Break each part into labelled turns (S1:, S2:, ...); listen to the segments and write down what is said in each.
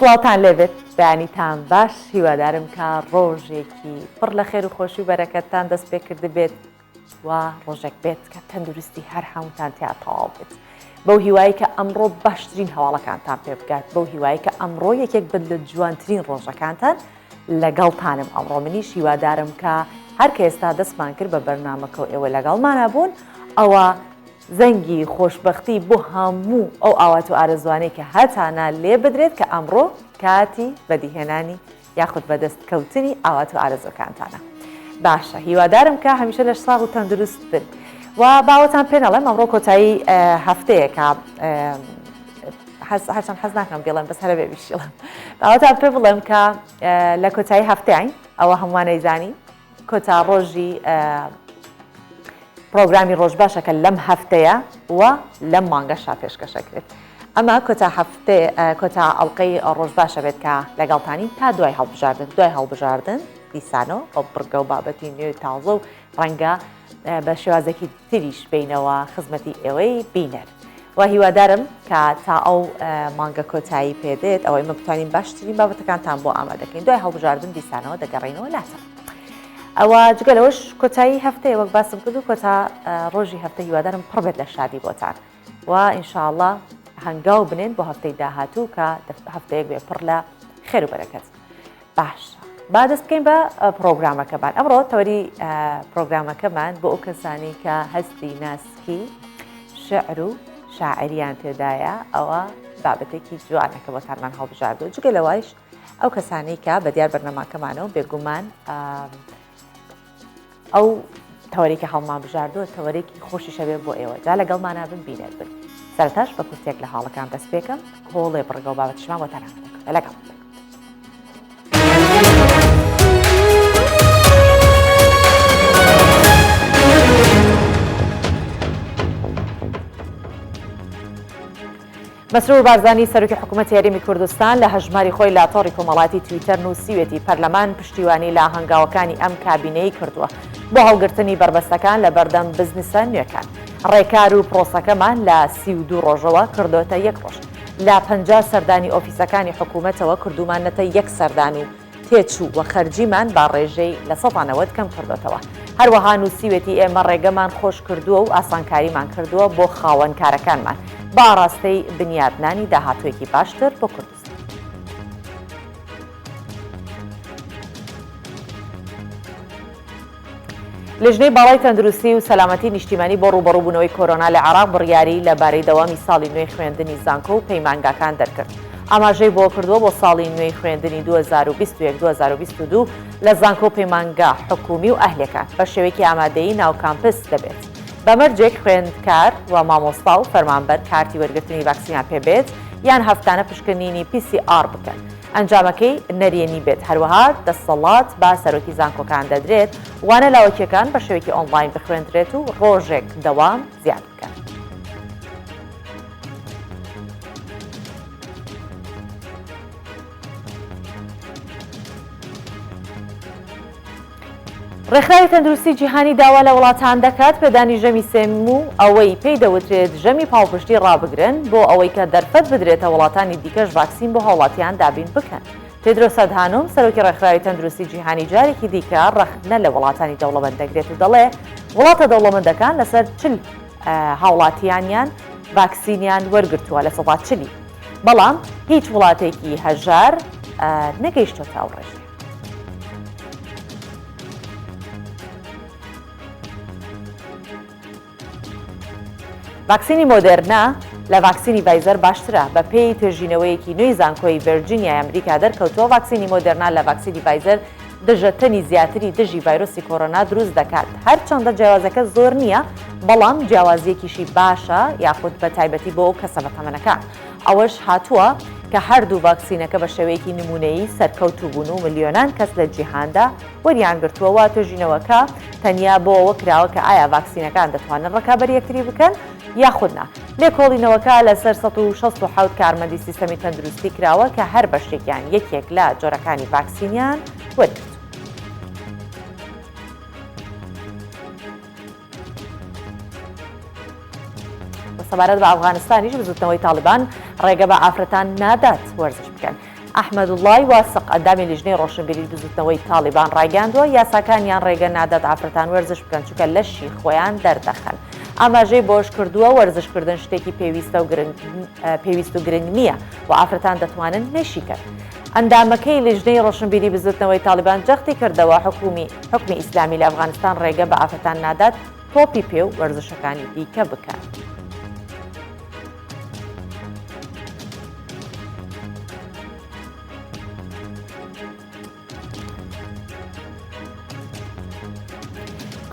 S1: سڵاوتان لێبێت بەیانیتان باش هیوادارم کە ڕۆژێکی پڕ لە خێر و خۆشی و بەرەکەتتان دەست پێ کردبێت و ڕۆژێک بێت کە تەندروستی هەر هەمووتان تیا تەواو بێت بەو هیوایی کە ئەمڕۆ باشترین هەواڵەکانتان پێ بگات بەو هیوایی کە ئەمڕۆ یەکێک بن لە جوانترین ڕۆژەکانتان لەگەڵتانم ئەمڕۆ منیش هیوادارم کە هەر کە ئێستا دەستمان کرد بە بەرنامەکە و ئێوە لەگەڵمانە بوون ئەوە زەنگی خۆشبەختی بۆ هەموو ئەو ئاوات و ئارەزوانەی کە هەتانە لێ بدرێت کە ئەمڕۆ کاتی بەدیهێنانی یاخود بەدەست کەوتنی ئاوات و ئارەزوەکانتانە. باشە هیوادارم کە هەمیشە لەش ساغ و تەندروست بن و باوەتان پێ نەڵێم ئەمڕۆ کۆتایی هەفتەیەکە هەرچەند حەز ناکەم بڵێم بەس هەرە بێ بیشیڵم باوەتان پێ بڵێم کە لە کۆتایی هەفتەیان ئەوە هەمووانەیزانی کۆتا ڕۆژی پرۆگرامی ڕۆژ باشە کە لەم هەفتەیە و لەم مانگەشا پێشکەشەکرێت. ئەمە کۆتا هەفتەیە کۆتا ئەڵلقەی ڕۆژ باشە بێت کە لەگەڵتانی تا دوای هەڵبژاردن دوای هەڵبژاردن دیسانەوە بە بڕگە و بابەتی نوێ تازە و ڕەنگە بە شێوازێکی تریش بینەوە خزمەتی ئێوەی بینەر. و هیوادارم کە تا ئەو مانگە کۆتایی پێدێت ئەوەی مە بتوانین باشترین بابەتەکانتان بۆ ئامادەکەین دوای هەڵبژاردن دیسانەوە دەگەڕینەوە لاتان. ئەوە جگە لەوەش کۆتایی هەفتەیە وەک باسم کرد و کۆتا ڕۆژی هەفتە هیوادارم پڕ بێت لە شادی بۆتان و ئینشاءاللە هەنگاو بنێن بۆ هەفتەی داهاتوو کە هەفتەیەک بێ پڕ لە خێر و بەرەکەت. باشە با دەست بکەین بە پرۆگرامەکەمان ئەمڕۆ تەوەری پرۆگرامەکەمان بۆ ئەو کەسانی کە هەستی ناسکی شعر و شاعریان تێدایە ئەوە بابەتێکی جوانە کە بۆتانمان هەڵبژاردو جگە لەوایش ئەو کەسانەی کە بە دیار بەرنەماکەمانەوە بێگومان ئەو تەوەرێکی هەڵمان بژاردووە تەوەرێکی خۆشیشە بێ بۆ ئێوە جا لەگەڵمانە بن بینەر بن سەرتاش بە کورتێک لە هاڵەکان دەست پێکەم کۆڵێ بڕگە و بابەتیشمان بۆ تەنها لەگەڵ بن. مەسرور بارزانی سەرۆکی حکوومەتی هەرێمی کوردستان لە هەژماری خۆی لە تۆڕی کۆمەڵاتی تویتەر نووسیوێتی پەرلەمان پشتیوانی لە هەنگاوەکانی ئەم کابینەی کردووە بۆ هەڵگرتنی بەربەستەکان لە بەردەم بزنسە نوێکان. ڕێکار و پرۆسەکەمان لە 32 ڕۆژەوە کردۆتە یەک ڕۆژ. لە 50 سەردانی ئۆفیسەکانی حکوومەتەوە کردوومانەتە یەک سەردان و تێچوو و خەرجیمان بە ڕێژەی 90% کەم کردۆتەوە. هەروەها نووسیوێتی ئێمە ڕێگەمان خۆش کردووە و ئاسانکاریمان کردووە بۆ خاوەن کارەکانمان بە ئاڕاستەی بنیاتنانی داهاتوویەکی باشتر بۆ کوردستان. لیژنەی باڵای تەندروستی و سەلامەتی نیشتیمانی بۆ ڕووبەڕووبوونەوەی کۆرۆنا لە عێراق بڕیاری لەبارەی دەوامی ساڵی نوێی خوێندنی زانکۆ و پەیمانگاکان دەرکرد. ئاماژەی بۆ کردووە بۆ ساڵی نوێی خوێندنی 2021-2022 لە زانکۆ و پەیمانگا حکومی و ئەهلیەکان بە شێوەیەکی ئامادەیی ناو کامپس دەبێت بە مەرجێک خوێندکار و مامۆستا و فەرمانبەر کارتی وەرگرتنی ڤاکسینیان پێبێت یان هەفتانە پشکنینی PCR بکەن. ئەنجامەکەی نەرێنی بێت، هەروەها دەسەڵات بە سەرۆکی زانکۆکان دەدرێت وانە لاوەکیەکان بە شێوەیەکی ئۆنڵاین بخوێندرێت و ڕۆژێک دەوام زیاد بکەن. ڕێکخراوی تەندروستی جیهانی داوا لە وڵاتان دەکات پێدانی ژەمی سێم و ئەوەی پێی دەوترێت ژەمی پاڵپشتی ڕابگرن بۆ ئەوەی کە دەرفەت بدرێتە وڵاتانی دیکەش ڤاکسین بۆ هاوڵاتیان دابین بکەن. تێدرۆس ئەدهانۆم سەرۆکی ڕێکخراوی تەندروستی جیهانی جارێکی دیکە ڕەخنە لە وڵاتانی دەوڵەمەند دەگرێت و دەڵێ وڵاتە دەوڵەمەندەکان لەسەر چل هاوڵاتیانیان ڤاکسینیان وەرگرتووە لە سەدا چلی بەڵام هیچ وڵاتێکی هەژار نەگەیشتۆتە ئەو ڕێژەیە. ڤاکسینی مۆدێرنا لە ڤاکسینی ڤایزەر باشترە، بەپێی توێژینەوەیەکی نوێی زانکۆی ڤێرجینیای ئەمریکا دەرکەوتووە ڤاکسینی مۆدێرنا لە ڤاکسینی ڤایزەر دژەتەنی زیاتری دژی ڤایرۆسی کۆرۆنا دروست دەکات، هەرچەندە جیاوازەکە زۆر نییە بەڵام جیاوازییەکیشی باشە یاخود بە تایبەتی بۆ کەسە بەتەمەنەکان. ئەوەش هاتووە کە هەردوو ڤاکسینەکە بە شێوەیەکی نموونەیی سەرکەوتوو بوون و ملیۆنان کەس لە جیهاندا وەریانگرتووە و توێژینەوەکە تەنیا بۆ ئەوە کراوە کە ئایا ڤاکسینەکان دەتوانن ڕکابەری یەکتری بکەن یاخود نا. لێکۆڵینەوەکە لەسەر 167 کارمەندی سیستەمی تەندروستی کراوە کە هەر بەشێکیان یەکێک لە جۆرەکانی ڤاکسینیان وەرگرتووە. سەبارەت بە ئەفغانستانیش بزوتنەوەی تاڵیبان ڕێگە بە ئافرەتان نادات وەرزش بکەن. ئەحمەدوڵڵای واسق، ئەندامی لیژنەی ڕۆشنبیریی بزووتنەوەی تاڵیبان ڕایگەیاندووە، یاساکانیان ڕێگە نادات ئافرەتان وەرزش بکەن، چونکە لەشی خۆیان دەردەخەن. ئاماژەی بەوەشکردووە، وەرزشکردن شتێکی پێویستە و پێویست و گرنگ نییە و ئافرەتان دەتوانن نەیشیکەن. ئەندامەکەی لیژنەی ڕۆشنبیری بزووتنەوەی تاڵیبان جەختی کردەوە، حکومی حوکمی ئیسلامی لە ئەفغانستان ڕێگە بە ئافرەتان نادات تۆپی پێ و وەرزشەکانی دیکە بکەن.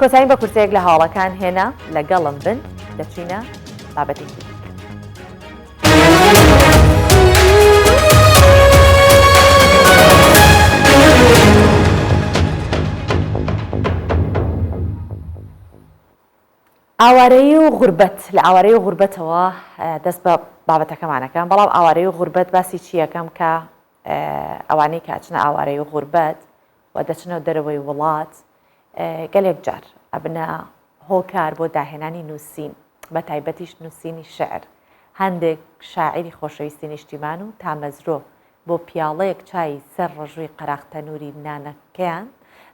S1: کۆتایی بە کورتەیەک لە هەواڵەکان هێنا، لەگەڵم بن دەچینە بابەتێکی دیکە. ئاوارەیی و غوربەت، لە ئاوارەیی و غوربەتەوە دەست بە بابەتەکەمان ئەکەم، بەڵام ئاوارەیی و غوربەت باسی چی ئەکەم کە ئەوانەی کە ئەچنە ئاوارەیی و غوربەت و دەچنە دەرەوەی وڵات گەلێک جار ئەبنە هۆکار بۆ داهێنانی نووسین بە تایبەتیش نووسینی شعر هەندێک شاعیری خۆشەویستی نیشتیمان و تامەزرۆ بۆ پیاڵەیەک چای سەر ڕەژووی قەراخ تەنووری نانەکەیان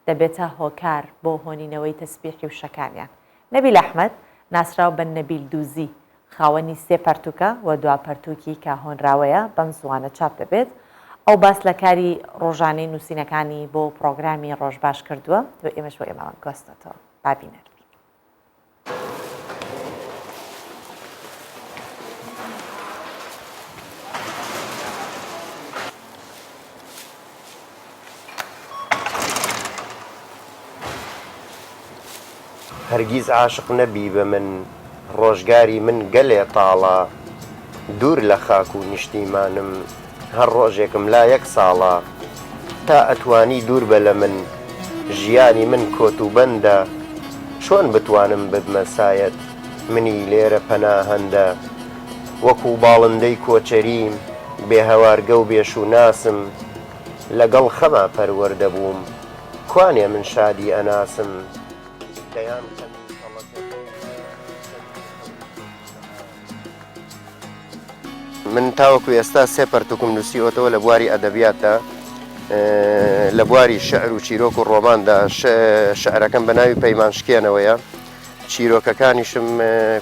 S1: دەبێتە هۆکار بۆ هۆنینەوەی تەسبیحی وشەکانیان. نەبیل ئەحمەد، ناسراو بە نەبیل دوزی، خاوەنی سێ پەرتووکە و دوا پەرتووکی کە هۆنراوەیە بەم زووانە چاپ دەبێت. ئەو باس لە کاری ڕۆژانەی نووسینەکانی بۆ پڕۆگرامی ڕۆژباش کردووە و ئێمەش بۆ ئێمەمان گواستۆتەوە. با بینەر بین.
S2: هەرگیز عاشق نەبی بە من ڕۆژگاری من گەلێ تاڵە دوور لە خاک و نیشتیمانم هەر ڕۆژێکم لا یەک ساڵە تا ئەتوانی دوور بە لە من ژیانی من کۆت و بەندە چۆن بتوانم ببمە سایەت منی لێرە پەناهەندە وەکوو باڵندەی کۆچەریم بێ هەوارگە و بێ شووناسم لەگەڵ خەما پەروەردە بووم کوانێ من شادی ئەناسم دەیان خەمی کەڵەکە بوو چەندین خەونی پێ من تاوەکو ئێستا سێ پەرتوکم نووسیوەتەوە لە بواری ئەدەبیاتدا لە بواری شعر و چیرۆک و ڕۆماندا شعرەکەم بە ناوی پەیمان شکێنەوەیە چیرۆکەکانیشم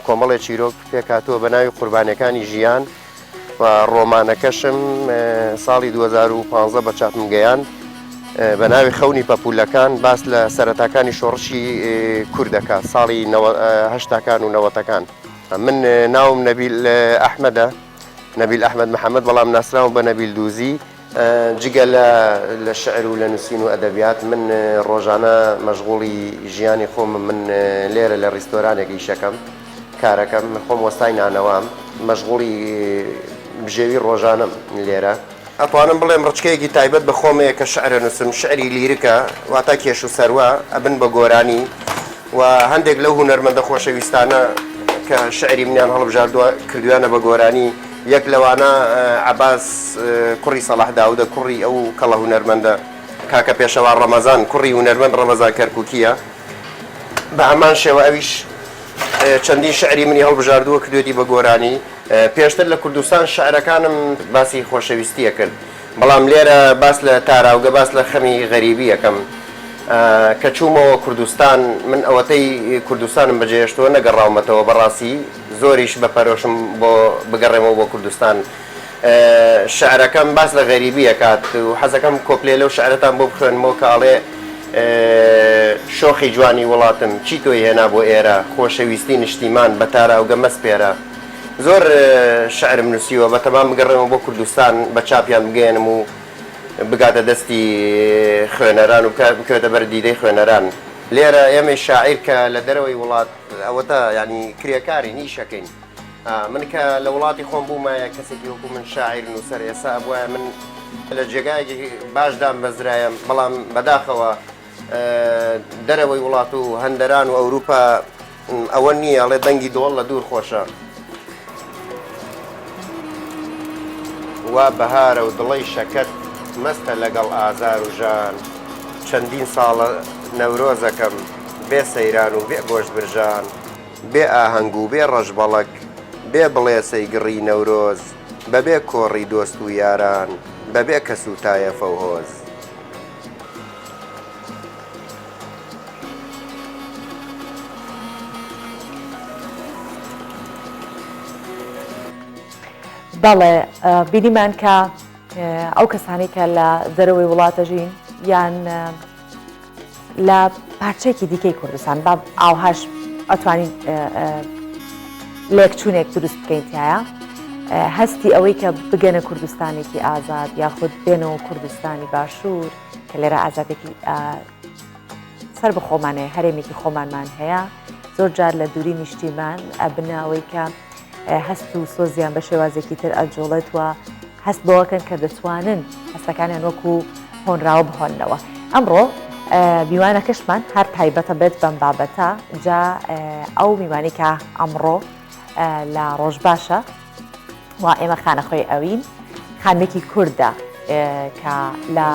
S2: کۆمەڵێ چیرۆک پێکهاتووە بە ناوی قوربانیەکانی ژیان و ڕۆمانەکەشم ساڵی 2015 بە چاپم گەیاند بە ناوی خەونی پەپولەکان باس لە سەرەتاکانی شۆڕشی کوردەکە ساڵی هەشتاکان و نەوەتەکان. من ناوم نەبیل ئەحمەدە، نەبیل ئەحمەد محەمەد، بەڵام ناسراوم بە نەبیل دوزی. جگە لە لە شعر و لە نووسین و ئەدەبیات، من ڕۆژانە مەشغوڵی ژیانی خۆمم، من لێرە لە ڕیستۆرانێک ئیشەکەم، کارەکەم، من خۆم وەستای نانەوام، مەشغوڵی بژێوی ڕۆژانەم لێرە. ئەتوانم بڵێم ڕچکەیەکی تایبەت بە خۆم هەیە کە شعر ئەنووسم، شعری لیرکە، واتا کێش و سەروە ئەبن بە گۆرانی و هەندێک لەو هونەرمەندە خۆشەویستانە کە شعری منیان هەڵبژاردووە کردویانە بە گۆرانی، یەک لەوانە عەباس کوڕی سەڵاح داودە کوڕی ئەو کەڵە هونەرمەندە کاکە پێشەوا ڕەمەزان کوڕی هونەرمەند ڕەمەزان کەرکووکییە، بە هەمان شێوە ئەویش چەندین شعری منی هەڵبژاردووە کردوێتی بە گۆرانی. پێشتر لە کوردستان شعرەکانم باسی خۆشەویستی ئەکرد، بەڵام لێرە باس لە تاراوگە، باس لە خەمی غەریبی ئەکەم. کە چوومەوە کوردستان، من ئەوەتەی کوردستانم بەجێهێشتووە نەگەڕاومەتەوە، بەڕاستی زۆریش بە پەرۆشم بۆ بگەڕێمەوە بۆ کوردستان. شعرەکەم باس لە غەریبی ئەکات و حەزەکەم کۆپلێ لەو شعرەتان بۆ بخوێنمەوە کە ئەڵێ، شۆخی جوانی وڵاتم، چی تۆی هێنا بۆ ئێرە، خۆشەویستی نشتیمان، بە تاراوگە مەسپێرە. زۆر شعرم نووسیوە، بەتەمام بگەڕێمەوە بۆ کوردستان بە چاپیان بگەیەنم و بگاتە دەستی خوێنەران و بکەوێتە بەر دیدەی خوێنەران. لێرە ئێمەی شاعیر کە لە دەرەوەی وڵات ئەوەتا یانی کرێکارین ئیشەکەین. من کە لە وڵاتی خۆم بوومایە کەسێکی وەکو من شاعیر نووسەر ئێستا ئەبوایە من لە جێگایەکی باش دامبەزرایم بەڵام بەداخەوە دەرەوەی وڵات و هەندەران و ئەوروپا ئەوە نییە ئەڵێ دەنگی دۆڵ لە دوور خۆشە. وا بەهارە و دڵەی شەکەت مەستە لەگەڵ ئازار و ژان چەندین ساڵە نەورۆزەکەم بێ سەیران و بێ گۆشت برژان. بێ ئاهەنگ و بێ ڕەشبەڵەک، بێ بڵێسەی گڕی نەورۆز، بەبێ کۆڕی دۆست و یاران. بەبێ کەس و تایەفە و هۆز.
S1: بەڵێ بینیمان کە ئەو کەسانەی کە لە دەرەوەی وڵاتە ژین یان لە پارچەیەکی دیکەی کوردستان با ئاوهاش ئەتوانین لێکچوونێک دروست بکەین تایە هەستی ئەوەی کە بگەنە کوردستانێکی ئازاد یاخود بێنەوە کوردستانی باشوور کە لێرە ئازادێکی سەر بەخۆمانەیە هەرێمێکی خۆمانمان هەیە زۆر جار لە دووری نیشتیمان ئەبنە ئەوەی کە هەست و سۆزیان بە شێوازێکی تر ئەجوڵێت و هەست بەوەکەن کە دەتوانن هەستەکانیان وەکو هۆنراوە بهۆننەوە. ئەمڕۆ میوانەکەشمان هەر تایبەتە بێت بەم بابەتە جا ئەو میوانی کە ئەمڕۆ لە ڕۆژ باشە و ئێمە خانەخۆی ئەوین خانمێکی کوردە کە لە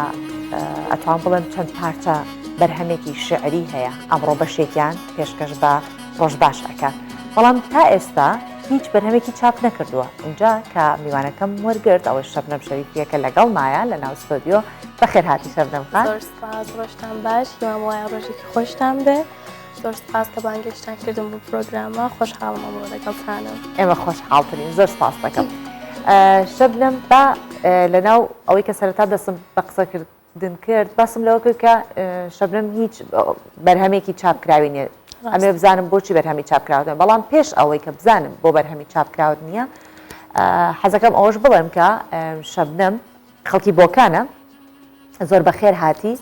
S1: ئەتوان بڵێم چەند پارچە بەرهەمێکی شعری هەیە ئەمڕۆ بەشێکیان پێشکەش بە ڕۆژ باش ئەکات بەڵام تا ئێستا هیچ بەرهەمێکی چاپ نەکردووە اینجا کە میوانەکەم وەرگرت ئەوەش شەبنەم شەریفیەکە لەگەڵ مایە لە ناو ستۆدیۆ بەخێرهاتی شەبنەم خان.
S3: زۆر سپاس ڕۆژتان باش هیوام وایە ڕۆژێکی خۆشتان بێ زۆر سپاس کە بانگێشتان کردم بۆ پرۆگرامە خۆشحاڵم ئەمڕۆ لەگەڵتانم.
S1: ئێمە خۆشحاڵترین زۆر سپاس دەکەم. شەبنەم با لەناو ئەوەی کە سەرەتا دەستم بە قسەکردن کرد باسم لەوە کرد کە شەبنەم هیچ بەرهەمێکی چاپکراوی نییە ئەمێ بزانم بۆچی بەرهەمی چاپکراوە بەڵام پێش ئەوەی کە بزانم بۆ بەرهەمی چاپکراوت نییە حەزەکەم ئەوەش بڵێم کە شەبنەم خەڵکی بۆکانە زۆر بەخێر هاتی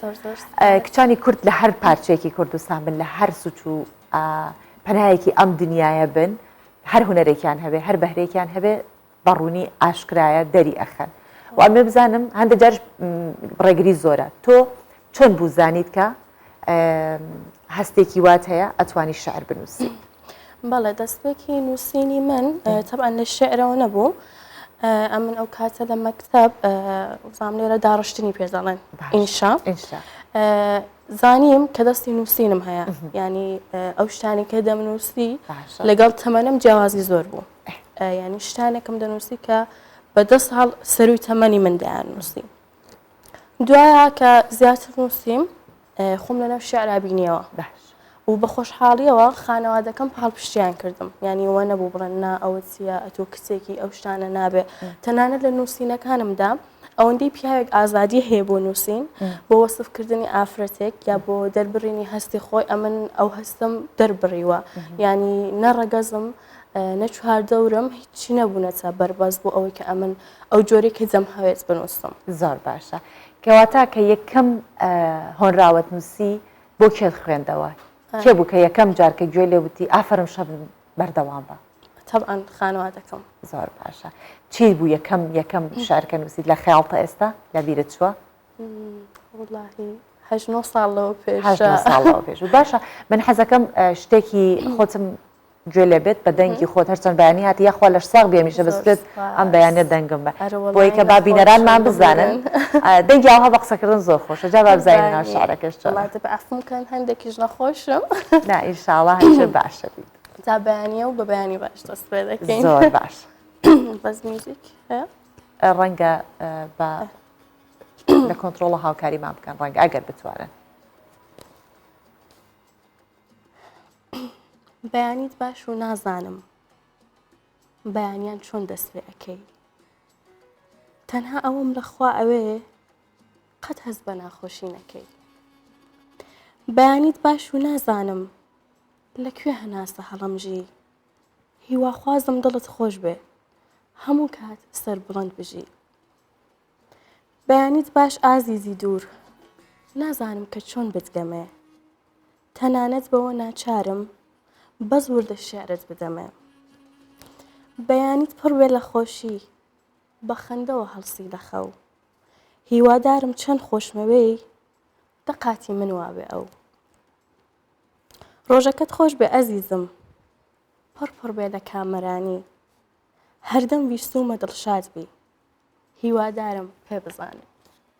S1: کچانی کورد لە هەر پارچەیەکی کوردستان بن لە هەر سوچ و پەنایەکی ئەم دنیاە بن هەر هونەرێکیان هەبێ هەر بەهرێکیان هەبێ بە ڕوونی ئاشکرایە دەری ئەخەن و ئەمێ بزانم هەندە جارش ڕێگری زۆرە تۆ چۆن بوو زانیت کە هەستێکی وات هەیە ئەتوانی شعر بنووسی؟
S3: بەڵێ دەستپێکی نووسینی من تەبعەن لە شعرەوە نەبوو ئەمن ئەو کاتە لە مەکتەب زام لێرە داڕشتنی پێ دەڵێن ئینشا زانیم کە دەستی نووسینم هەیە ینی ئەو شتانی کە دەمنووسی لەگەڵ تەمەنم جیاوازی زۆر بوو ینی شتانێکم دەنووسی کە بە دە ساڵ سەروی تەمەنی من دەیان نووسی دوایە کە زیاتر نووسیم خۆم لەناو شعرا بینیەوە
S1: باش
S3: و بە خۆشحاڵیەوە خانەوادەکەم پاڵپشتیان کردم یانی وە نەبوو بڵێن نا ئەوە چییە ئەتۆ کچێکی ئەو شتانە نابێ تەنانەت لە نووسینەکانمدا ئەوەندەی پیاوێک ئازادی هەیە بۆ نووسین بۆ وەسفکردنی ئافرەتێک یا بۆ دەربڕینی هەستی خۆی ئەمن ئەو هەستم دەربڕیوە ینی نە ڕەگەزم نە چواردەورم هیچی نەبوونەتە بەربەست بۆ ئەوەی کە ئەمن ئەو جۆرەی کە دەمهەوێت بنووسم.
S1: زۆر باشە کەواتە کە یەکەم هۆنراوەت نووسی بۆ کێت خوێندەوە؟ کێ بوو کە یەکەم جار کە گوێ لێ وتی ئافەرم شەبنم بەردەوام بە؟
S3: تەبعەن خانەوادەکەم.
S1: زۆر باشە چی بوو یەکەم یەکەم شعر کە نووسیت لە خەیاڵتە ئێستا لە بیرت چووە؟
S3: وەڵاهی هەشت نۆ ساڵ لەوە پێش.
S1: هەشت نۆ ساڵ لەوە پێش. باشە من حەزەکەم شتێکی خۆتم گوێ لێ بێت بە دەنگی خۆت هەرچەند بەیانی هاتی یاخوا لەش ساغ بی هەمیشە بەس بێت ئەم بەیانە دەنگم بە بۆی کە با بینەرانمان بزانن دەنگی ئاوها بە قسەکردن زۆر خۆشە جا با بزانین ناو شعرەکەش چۆنە.
S3: وەڵا دەبێ عەفوم کەن هەندێکیش نەخۆشم.
S1: نا ئینشاڵا هەمیشە باشە بیت.
S3: تا بەیانیە و بە بەیانی باش دەست پێ دەکەین.
S1: زۆر باش.
S3: بەس میوزیک هەیە؟
S1: ڕەنگە بە لە کۆنتڕۆڵە هاوکاریمان بکەن ڕەنگە ئەگەر بتوانن.
S3: بەیانیت باش و نازانم بەیانیان چۆن دەست پێ ئەکەی تەنها ئەوەم لە خوا ئەوێ قەت هەست بە ناخۆشی نەکەی بەیانیت باش و نازانم لە کوێ هەناسە هەڵەمژی هیواخوازم دڵت خۆش بێ هەموو کات سەر بڵند بژی بەیانیت باش ئازیزی دوور نازانم کە چۆن بتگەمێ تەنانەت بەوە ناچارم بەس وردە شیعرت بدەمێ بەیانیت پڕ بێ لە خۆشی بە خەندەوە هەڵسی لە خەو هیوادارم چەند خۆشمەوێی دە قاتی من وابێ ئەو ڕۆژەکەت خۆش بێ ئەزیزم پڕ پڕ بێ لە کامەرانی هەردەم ویستوومە دڵشاد بی هیوادارم پێ بزانێ.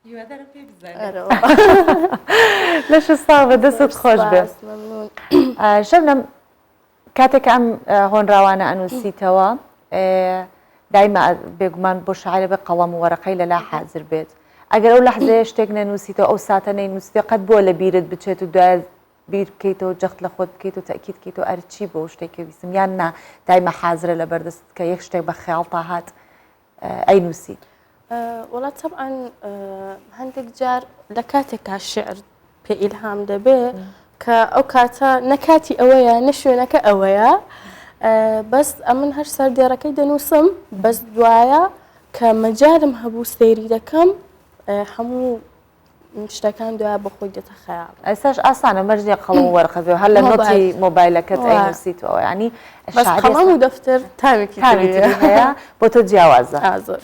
S1: هیوادارم پێ بزانێ. لەشت ساغ بێ دەستت خۆش بێ. شەبنەم کاتێک کە ئەم هۆنراوانە ئەنووسیتەوە. دایمە بێگومان بۆ شاعیرە بێ قەڵەم و وەرەقەی لەلا حازر بێت ئەگەر ئەو لەحزەیە شتێک نەنووسیتەوە ئەو ساتە نەینووسیتەوە قەت بۆ لە بیرت بچێت و دوای بیر بکەیتەوە جەخت لە خۆت بکەیت و تەئکید بکەیتەوە ئەرێ چی بۆ شتێک کە ویستم یان نا دایمە حازرە لە بەردەست کە یەک شتێک بە خەیاڵتا هات ئەینووسی؟
S3: وەڵا تەبعەن هەندێک جار لە کاتێکا شیعر پێ ئیلهام دەبێ کە ئەو کاتە نە کاتی ئەوەیە نە شوێنەکە ئەوەیە بەس ئەمن هەر سەردێڕەکەی دەنووسم بەس دوایە کە مەجالم هەبوو سەیری دەکەم هەموو شتەکان دوایە بۆ خۆی دێتە خەیاڵ.
S1: ئێستاش ئاسانە مەرج نییە قەڵەم و وەرقە بێ هەر لە نۆتی مۆبایلەکەت ئەینووسیتەوە یانی
S3: بەس قەڵەم و دەفتەر تاوێکی
S1: تامی تری هەیە بۆ تۆ جیاوازە
S3: زۆر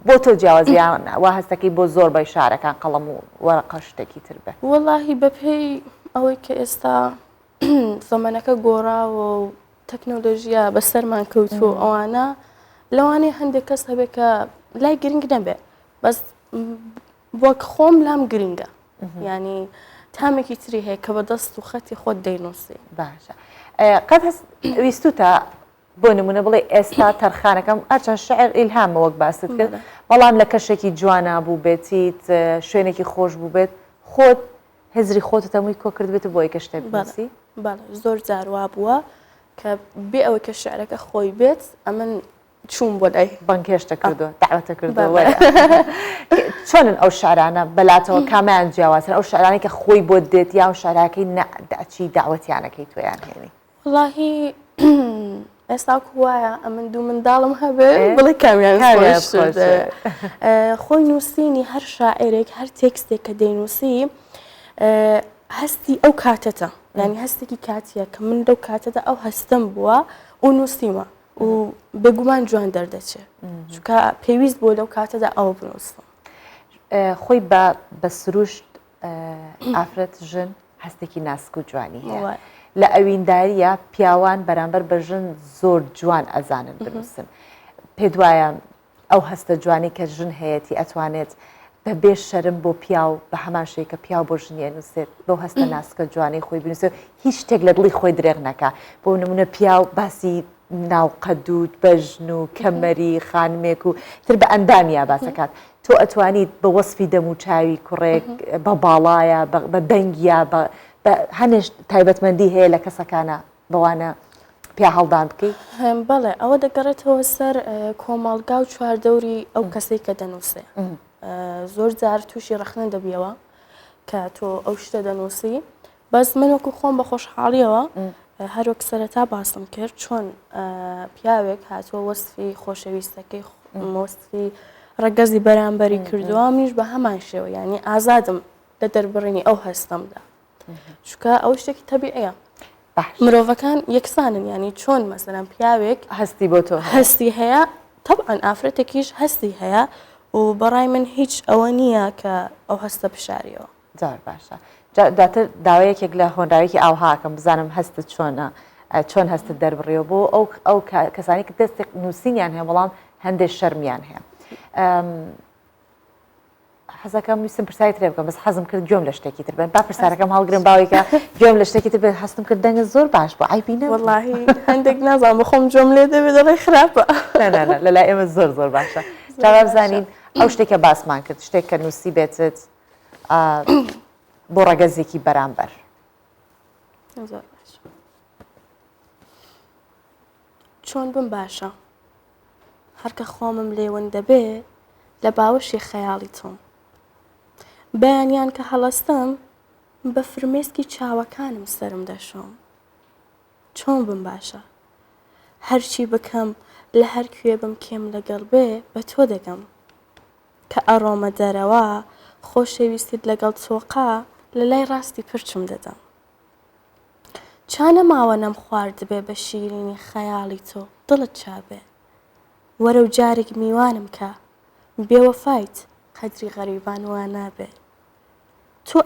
S1: بۆ تۆ جیاواز یان وا هەستەکەی بۆ زۆر بەی شارەکان قەڵەم و وەرەقە شتێکی تر بێ؟
S3: وەڵاهی بەپێی ئەوەی کە ئێستا زەمەنەکە گۆڕاوە و تەکنۆلۆژیا بەسەرمان کەوتووە ئەوانە لەوانەیە هەندێک کەس هەبێ کە لای گرنگ نەبێ بەس وەک خۆم لام گرنگە یانی تامێکی تری هەیە کە بە دەست و خەتی خۆت دەینووسی.
S1: باشە قەت هەست ویستوتە بۆ نمونە بڵێ ئێستا تەرخانەکەم هەرچەند شعر ئیلهامە وەک باست کرد بەڵام لە کەشێکی جوانا بوو بێتیت شوێنێکی خۆش بوو بێت خۆت هزری خۆتت هەمووی کۆ کردبێت و بۆی کە شتێک بنووسی؟
S3: بەڵێ زۆر جار وا بووە کە بێ ئەوەی کە شعرەکە خۆی بێت ئەمن چووم بۆ لای.
S1: بانگهێشتە کردووە دەعوەتە کردووە وەرە. چۆنن ئەو شعرانە بەلاتەوە کامیان جیاوازن ئەو شعرانەی کە خۆی بۆت دێت یا ئەو شعراکەی نە دەچی دەعوەتیانەکەی تۆیان هێنی؟
S3: وەڵاهی ئێستا وەکو وایە ئەمن دوو منداڵم هەبێ بڵێ کامیان خۆشتر خۆی نووسینی هەر شاعێرێک هەر تێکستێک کە دەینووسی هەستی ئەو کاتەتە یانی هەستێکی کاتیە کە من لەو کاتەدا ئەو هەستەم بووە و نووسیمە و بێگومان جوان دەردەچێ چونکە پێویست بۆ لەو کاتەدا ئەوە بنووسم.
S1: خۆی بە بە سروشت ئافرەت ژن هەستێکی ناسک و جوانی هەیە لە ئەوینداریە پیاوان بەرامبەر بە ژن زۆر جوان ئەزانن بنووسن پێت وایە ئەو هەستە جوانەی کە ژن هەیەتی ئەتوانێت بە بێ شەرم بۆ پیاو بە هەمان شێوەی کە پیاو بۆ ژنی ئەنووسێت بەو هەستە ناسکە جوانەی خۆی بنووسێت و هیچ شتێک لە دڵی خۆی درێغ نەکا بۆ نمونە پیاو باسی ناوقەد و بەژن و کەمەری خانمێک و تر بە ئەندامیا باسەکات تۆ ئەتوانیت بە وەسفی دەم و چاوی کوڕێک بە باڵایە بە دەنگیا بە هەنێش تایبەتمەندی هەیە لە کەسەکانە بەوانە پیاهەڵدان بکەی؟
S3: بەڵێ ئەوە دەگەڕێتەوە سەر کۆمەڵگا و چواردەوری ئەو کەسەی کە دەنووسێ زۆر جار تووشی ڕەخنە دەبیەوە کە تۆ ئەو شتە دەنووسی بەس من وەکو خۆم بە خۆشحاڵیەوە هەروەک سەرەتا باسم کرد چۆن پیاوێک هاتووە وەسفی خۆشەویستەکەی وەسفی ڕەگەزی بەرامبەری کردووە منیش بە هەمان شێوە یعنی ئازادم لە دەربڕینی ئەو هەستەمدا چونکە ئەوە شتێکی تەبیعیە مرۆڤەکان یەکسانن ینی چۆن مەسەلەن پیاوێک
S1: هەستی بۆ تۆ
S3: هەستی هەیە تەبعەن ئافرەتێکیش هەستی هەیە و بەڕای من هیچ ئەوە نییە کە ئەو هەستە بشاریەوە.
S1: زۆر باشە دواتر داوای یەکێک لە هۆنراوێکی ئاوهاکەم بزانم هەستت چۆنە چۆن هەستت دەربڕیەوە بۆ ئەو ئەو کەسانی کە دەستی نووسینیان هەیە بەڵام هەندێک شەرمیان هەیە. حەزەکەم ویستم پرسیاری ترێ بکەم بەس حەزم کرد گوێم لە شتێکی تر بێت با پرسیارەکەم هەڵگرم باوەی کە گوێم لە شتێکی تر بێت هەستم کرد دەنگت زۆر باش بوو عەیبی نەبوو.
S3: وەڵاهی هەندێک نازانم بەخۆم گوێم لێ دەبێت دەڵێ خراپە.
S1: نا نا نا لەلای ئێمە زۆر زۆر باشە. جا با بزانین ئەو شتێک کە باسمان کرد شتێک کە نووسیبێتت بۆ ڕەگەزێکی بەرامبەر.
S3: زۆر باشە. چۆن بم باشە؟ هەر کە خۆمم لێ ون دەبێ لە باوەشی خەیاڵی تۆم. بەیانیان کە هەڵەستم بە فرمێسکی چاوەکانم سەرم دەشۆم. چۆن بم باشە؟ هەرچی بکەم لە هەر کوێ بم کێم لەگەڵ بێ بە تۆ دەگەم. کە ئەڕۆمە دەرەوە خۆشەویستیت لەگەڵ چۆقە لە لای ڕاستی پرچم دەدەم. چا نەماوە نەمخواردبێ بە شیرینی خەیاڵی تۆ دڵت چا بێ وەرە و جارێک میوانم کە بێوەفایت قەدری غەریبان وا نابێ تۆ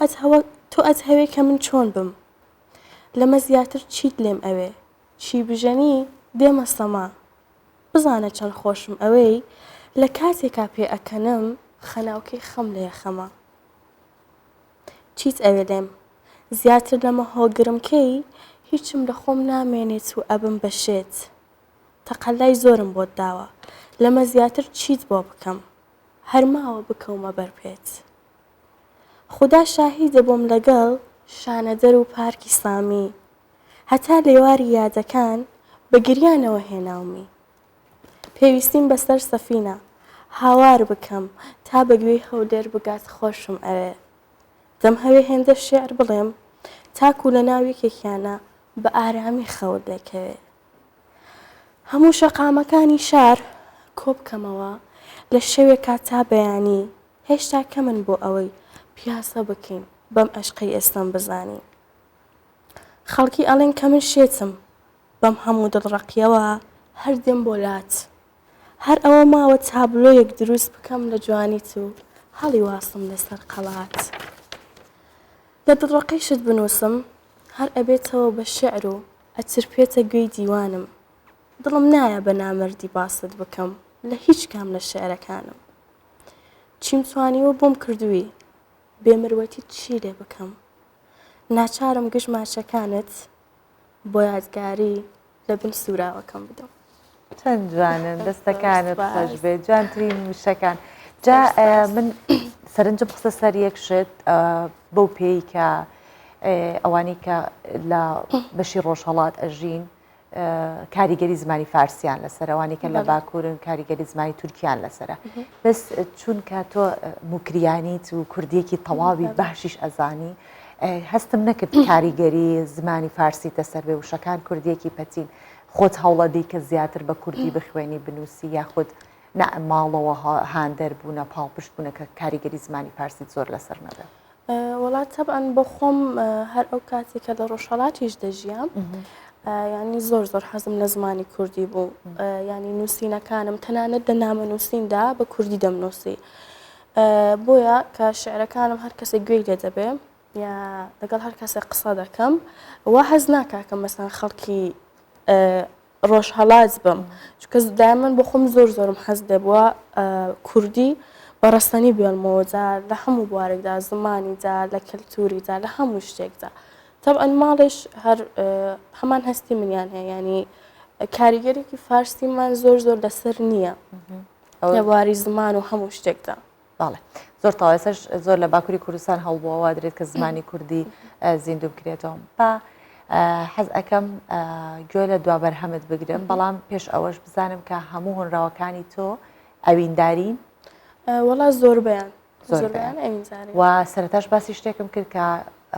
S3: تۆ ئەتهەوێ کە من چۆن بم لەمە زیاتر چیت لێم ئەوێ چی بژەنی دێمە سەما بزانە چەند خۆشم ئەوێی لە کاتێکا پێ ئەکەنم خەناوکەی خەم لە یەخەمە چیت ئەوێ لێم زیاتر لەمە هۆگرم کەی هیچم لە خۆم نامێنێت و ئەبم بە شێت تەقەلای زۆرم بۆت داوە. لەمە زیاتر چیت بۆ بکەم هەر ماوە بکەومە بەر پێت. خودا شاهیدە بۆم لەگەڵ شانەدەر و پارکی سامی هەتا لێواری یادەکان بە گریانەوە هێناومی. پێویستیم بە سەر سەفینە هاوار بکەم تا بە گوێی هەولێر بگات خۆشم ئەوێ. دەمهەوێ هێندە شیعر بڵێم تاکوو لە ناو یەکێکیانا بە ئارامی خەوت لێ کەوێ. هەموو شەقامەکانی شار کۆ بکەمەوە لە شەوێکا تا بەیانی هێشتا کەمن بۆ ئەوەی پیاسە بکەین بەم ئەشقەی ئێستەم بزانی. خەڵکی ئەڵێن کە من شێتم بەم هەموو دڵڕەقیەوە هەر دێم بۆ لات. هەر ئەوە ماوە تابلۆیەک دروست بکەم لە جوانیت و هەڵیواسم لەسەر قەڵات. لە دڵڕەقیشت بنووسم هەر ئەبێتەوە بە شیعر و ئەچرپێتە گوێی دیوانم. دڵم نایە بە نامەردی باست بکەم لە هیچ کام لە شیعرەکانم. چیم توانیوە بۆم کردووی بێ مروەتیت چی لێ بکەم؟ ناچارم گشت ماچەکانت بۆ یادگاری لە بن سوراوەکەم بدەم.
S1: چەند جوانن دەستەکانت خۆش بێ جوانترین وشەکان جا من سەرنجم خستە سەر یەک شت بەو پێی کە ئەوانەی کە لە بەشی ڕۆژهەڵات ئەژین کاریگەری زمانی فارسیان لەسەرە ئەوانەی کە لە باکوورن کاریگەری زمانی تورکیان لەسەرە بەس چونکە تۆ موکریانیت و کوردیەکی تەواوی باشیش ئەزانی هەستم نەکرد کاریگەری زمانی فارسی تەسەر بێ وشەکان کوردیەکی پەتین خۆت هەوڵەدەی کە زیاتر بە کوردی بخوێنی بنووسی یاخود نا ماڵەوە هاندەر بوونە پاڵپشت بوونە کە کاریگەری زمانی فارسیت زۆر لەسەر نەبێ؟
S3: وەڵا تەبعەن بۆ خۆم هەر ئەو کاتێک کە لە ڕۆژهەڵاتیش دەژیام ینی زۆر زۆر حەزم لە زمانی کوردی بوو ینی نووسینەکانم تەنانەت لە نامە نووسیندا بە کوردی دەمنووسی بۆیە کە شعرەکانم هەر کەسێک گوێی لێ دەبێ یا لەگەڵ هەر کەسێک قسە دەکەم وا هەز ناکا کە مەسەن خەڵکی ڕۆژهەڵات بم چونکە دایمەن بۆ خۆم زۆر زۆرم حەز دەبووە کوردی بە ڕەسەنی بێڵمەوە جا لە هەموو بوارێکدا زمانیدا لە کەلتوریدا لە هەموو شتێکدا تەبعەن ماڵێش هەر هەمان هەستی منیان هەیە ینی کاریگەرێکی فارسیمان زۆر زۆر لەسەر نییە لە بواری زمان و هەموو شتێکدا.
S1: بەڵێ زۆر تەواو ئێستاش زۆر لە باکوری کوردستان هەوڵ بۆ ئەوە درێت کە زمانی کوردی زیندوو بکرێتەوە با حەز ئەەکەم گوێ لە دوا بەرهەمت بگرم بەڵام پێش ئەوەش بزانم کە هەموو هۆنراوەکانی تۆ ئەویندارین
S3: وەڵا زۆربیان زۆربیان ئەوینداری
S1: و سەرتاش باسی شتێکم کرد کە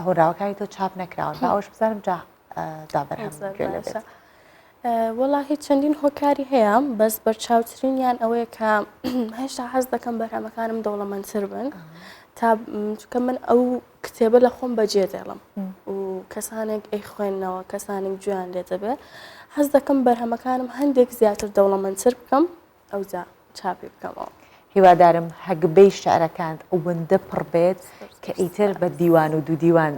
S1: هۆنراوەکانی تۆ چاپ نەکراون با ئەوەش بزانم جا دوا بەرهەم گوێ لێ بێت.
S3: وەڵاهی چەندین هۆکاری هەیە بەس بەرچاوترینیان ئەوەیە کە هێشتا حەز دەکەم بەرهەمەکانم دەوڵەمەندتر بن تا چونکە من ئەو کتێبە لە خۆم بەجێ دێڵم و کەسانێک ئەی خوێندنەوە کەسانێک گوێیان لێ دەبێ حەز دەکەم بەرهەمەکانم هەندێک زیاتر دەوڵەمەندتر بکەم ئەوجا چاپی بکەمەوە.
S1: هیوادارم هەگبەی شعرەکانت ئەوەندە پڕ بێت کە ئیتر بە دیوان و دوو دیوان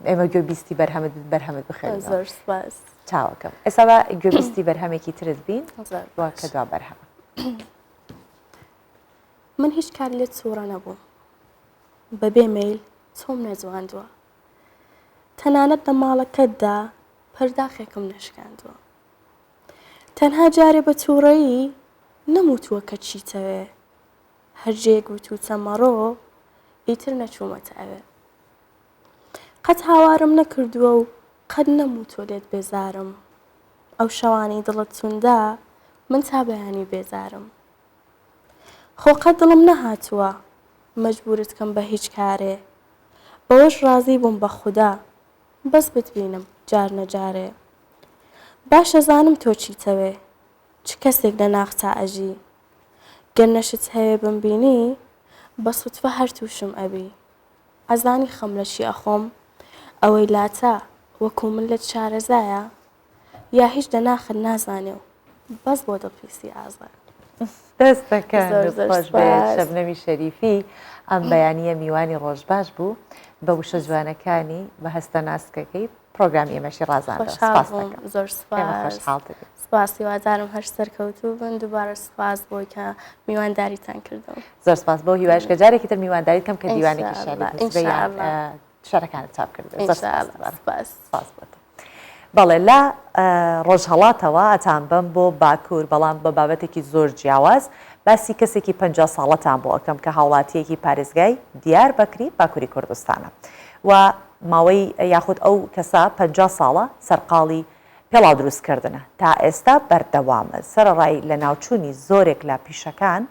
S1: ئێمە گوێبیستی بەرهەمت بەرهەمت بخێنەوە.
S3: زۆر سپاس.
S1: چاوەکەم. ئێستا با گوێبیستی بەرهەمێکی ترت بین وا کە دوا بەرهەمە.
S3: من هیچ کات لێت تووڕە نەبووم. بەبێ مەیل تۆم نەجواندووە. تەنانەت لە ماڵەکەتدا پەرداخێکم نەشکاندووە. تەنها جارێ بە تووڕەیی نەموتووە کە چیتەوێ، هەر جێیەک وتووتە مەڕۆ، ئیتر نەچوومەتە ئەوێ. قەت هاوارم نەکردووە و قەت نەموتووە لێت بێزارم. ئەو شەوانەی دڵت توندە، من تا بەیانی بێزارم. خۆ قەت دڵم نەهاتووە مەجبوورت کەم بە هیچ کارێ. بەوەش ڕازی بووم بە خودا بەس بتبینم جار نە جارێ. باش ئەزانم تۆ چیتەوێ چ کەسێک لە ناختا ئەژی گەر نەشت هەوێ بمبینی بە سوتفە هەر توشم ئەبی ئەزانی خەم لە چی ئەخۆم ئەوەی لاتە وەکو من لێت شارەزایە یا هیچ لە ناخت نازانێ و بەس بۆ دڵپیسی ئازایە.
S1: دەستەکانت خۆش بێت شەبنەمی شەریفی ئەم بەیانییە میوانی ڕۆژباش بوو بە وشە جوانەکانی بە هەستە ناسکەکەی پرۆگرامی ئێمەشی ڕازاندەوە.
S3: خۆشحاڵ بووم زۆر سپاس. سپاس هیوادارم هەر سەرکەوتوو بن دووبارە سپاس بۆی کە میوانداریتان کردم.
S1: زۆر سپاس بۆ هیوایش کە جارێکی تر میوانداری کەم کە دیوانێکی شعری شعرەکانت چاپ کرد. زۆر سپاس. سپاس بۆ تۆ. بەڵێ لە ڕۆژهەڵاتەوە ئەتانبەم بۆ باکوور بەڵام بە بابەتێکی زۆر جیاواز باسی کەسێکی 50 ساڵەتان بۆ ئەکەم کە هاوڵاتیەکی پارێزگای دیاربەکری باکووری کوردستانە و ماوەی یاخود ئەو کەسە 50 ساڵە سەرقاڵی پێڵاو دروستکردنە تا ئێستا بەردەوامە سەرەڕای لەناوچوونی زۆرێک لە پیشەکان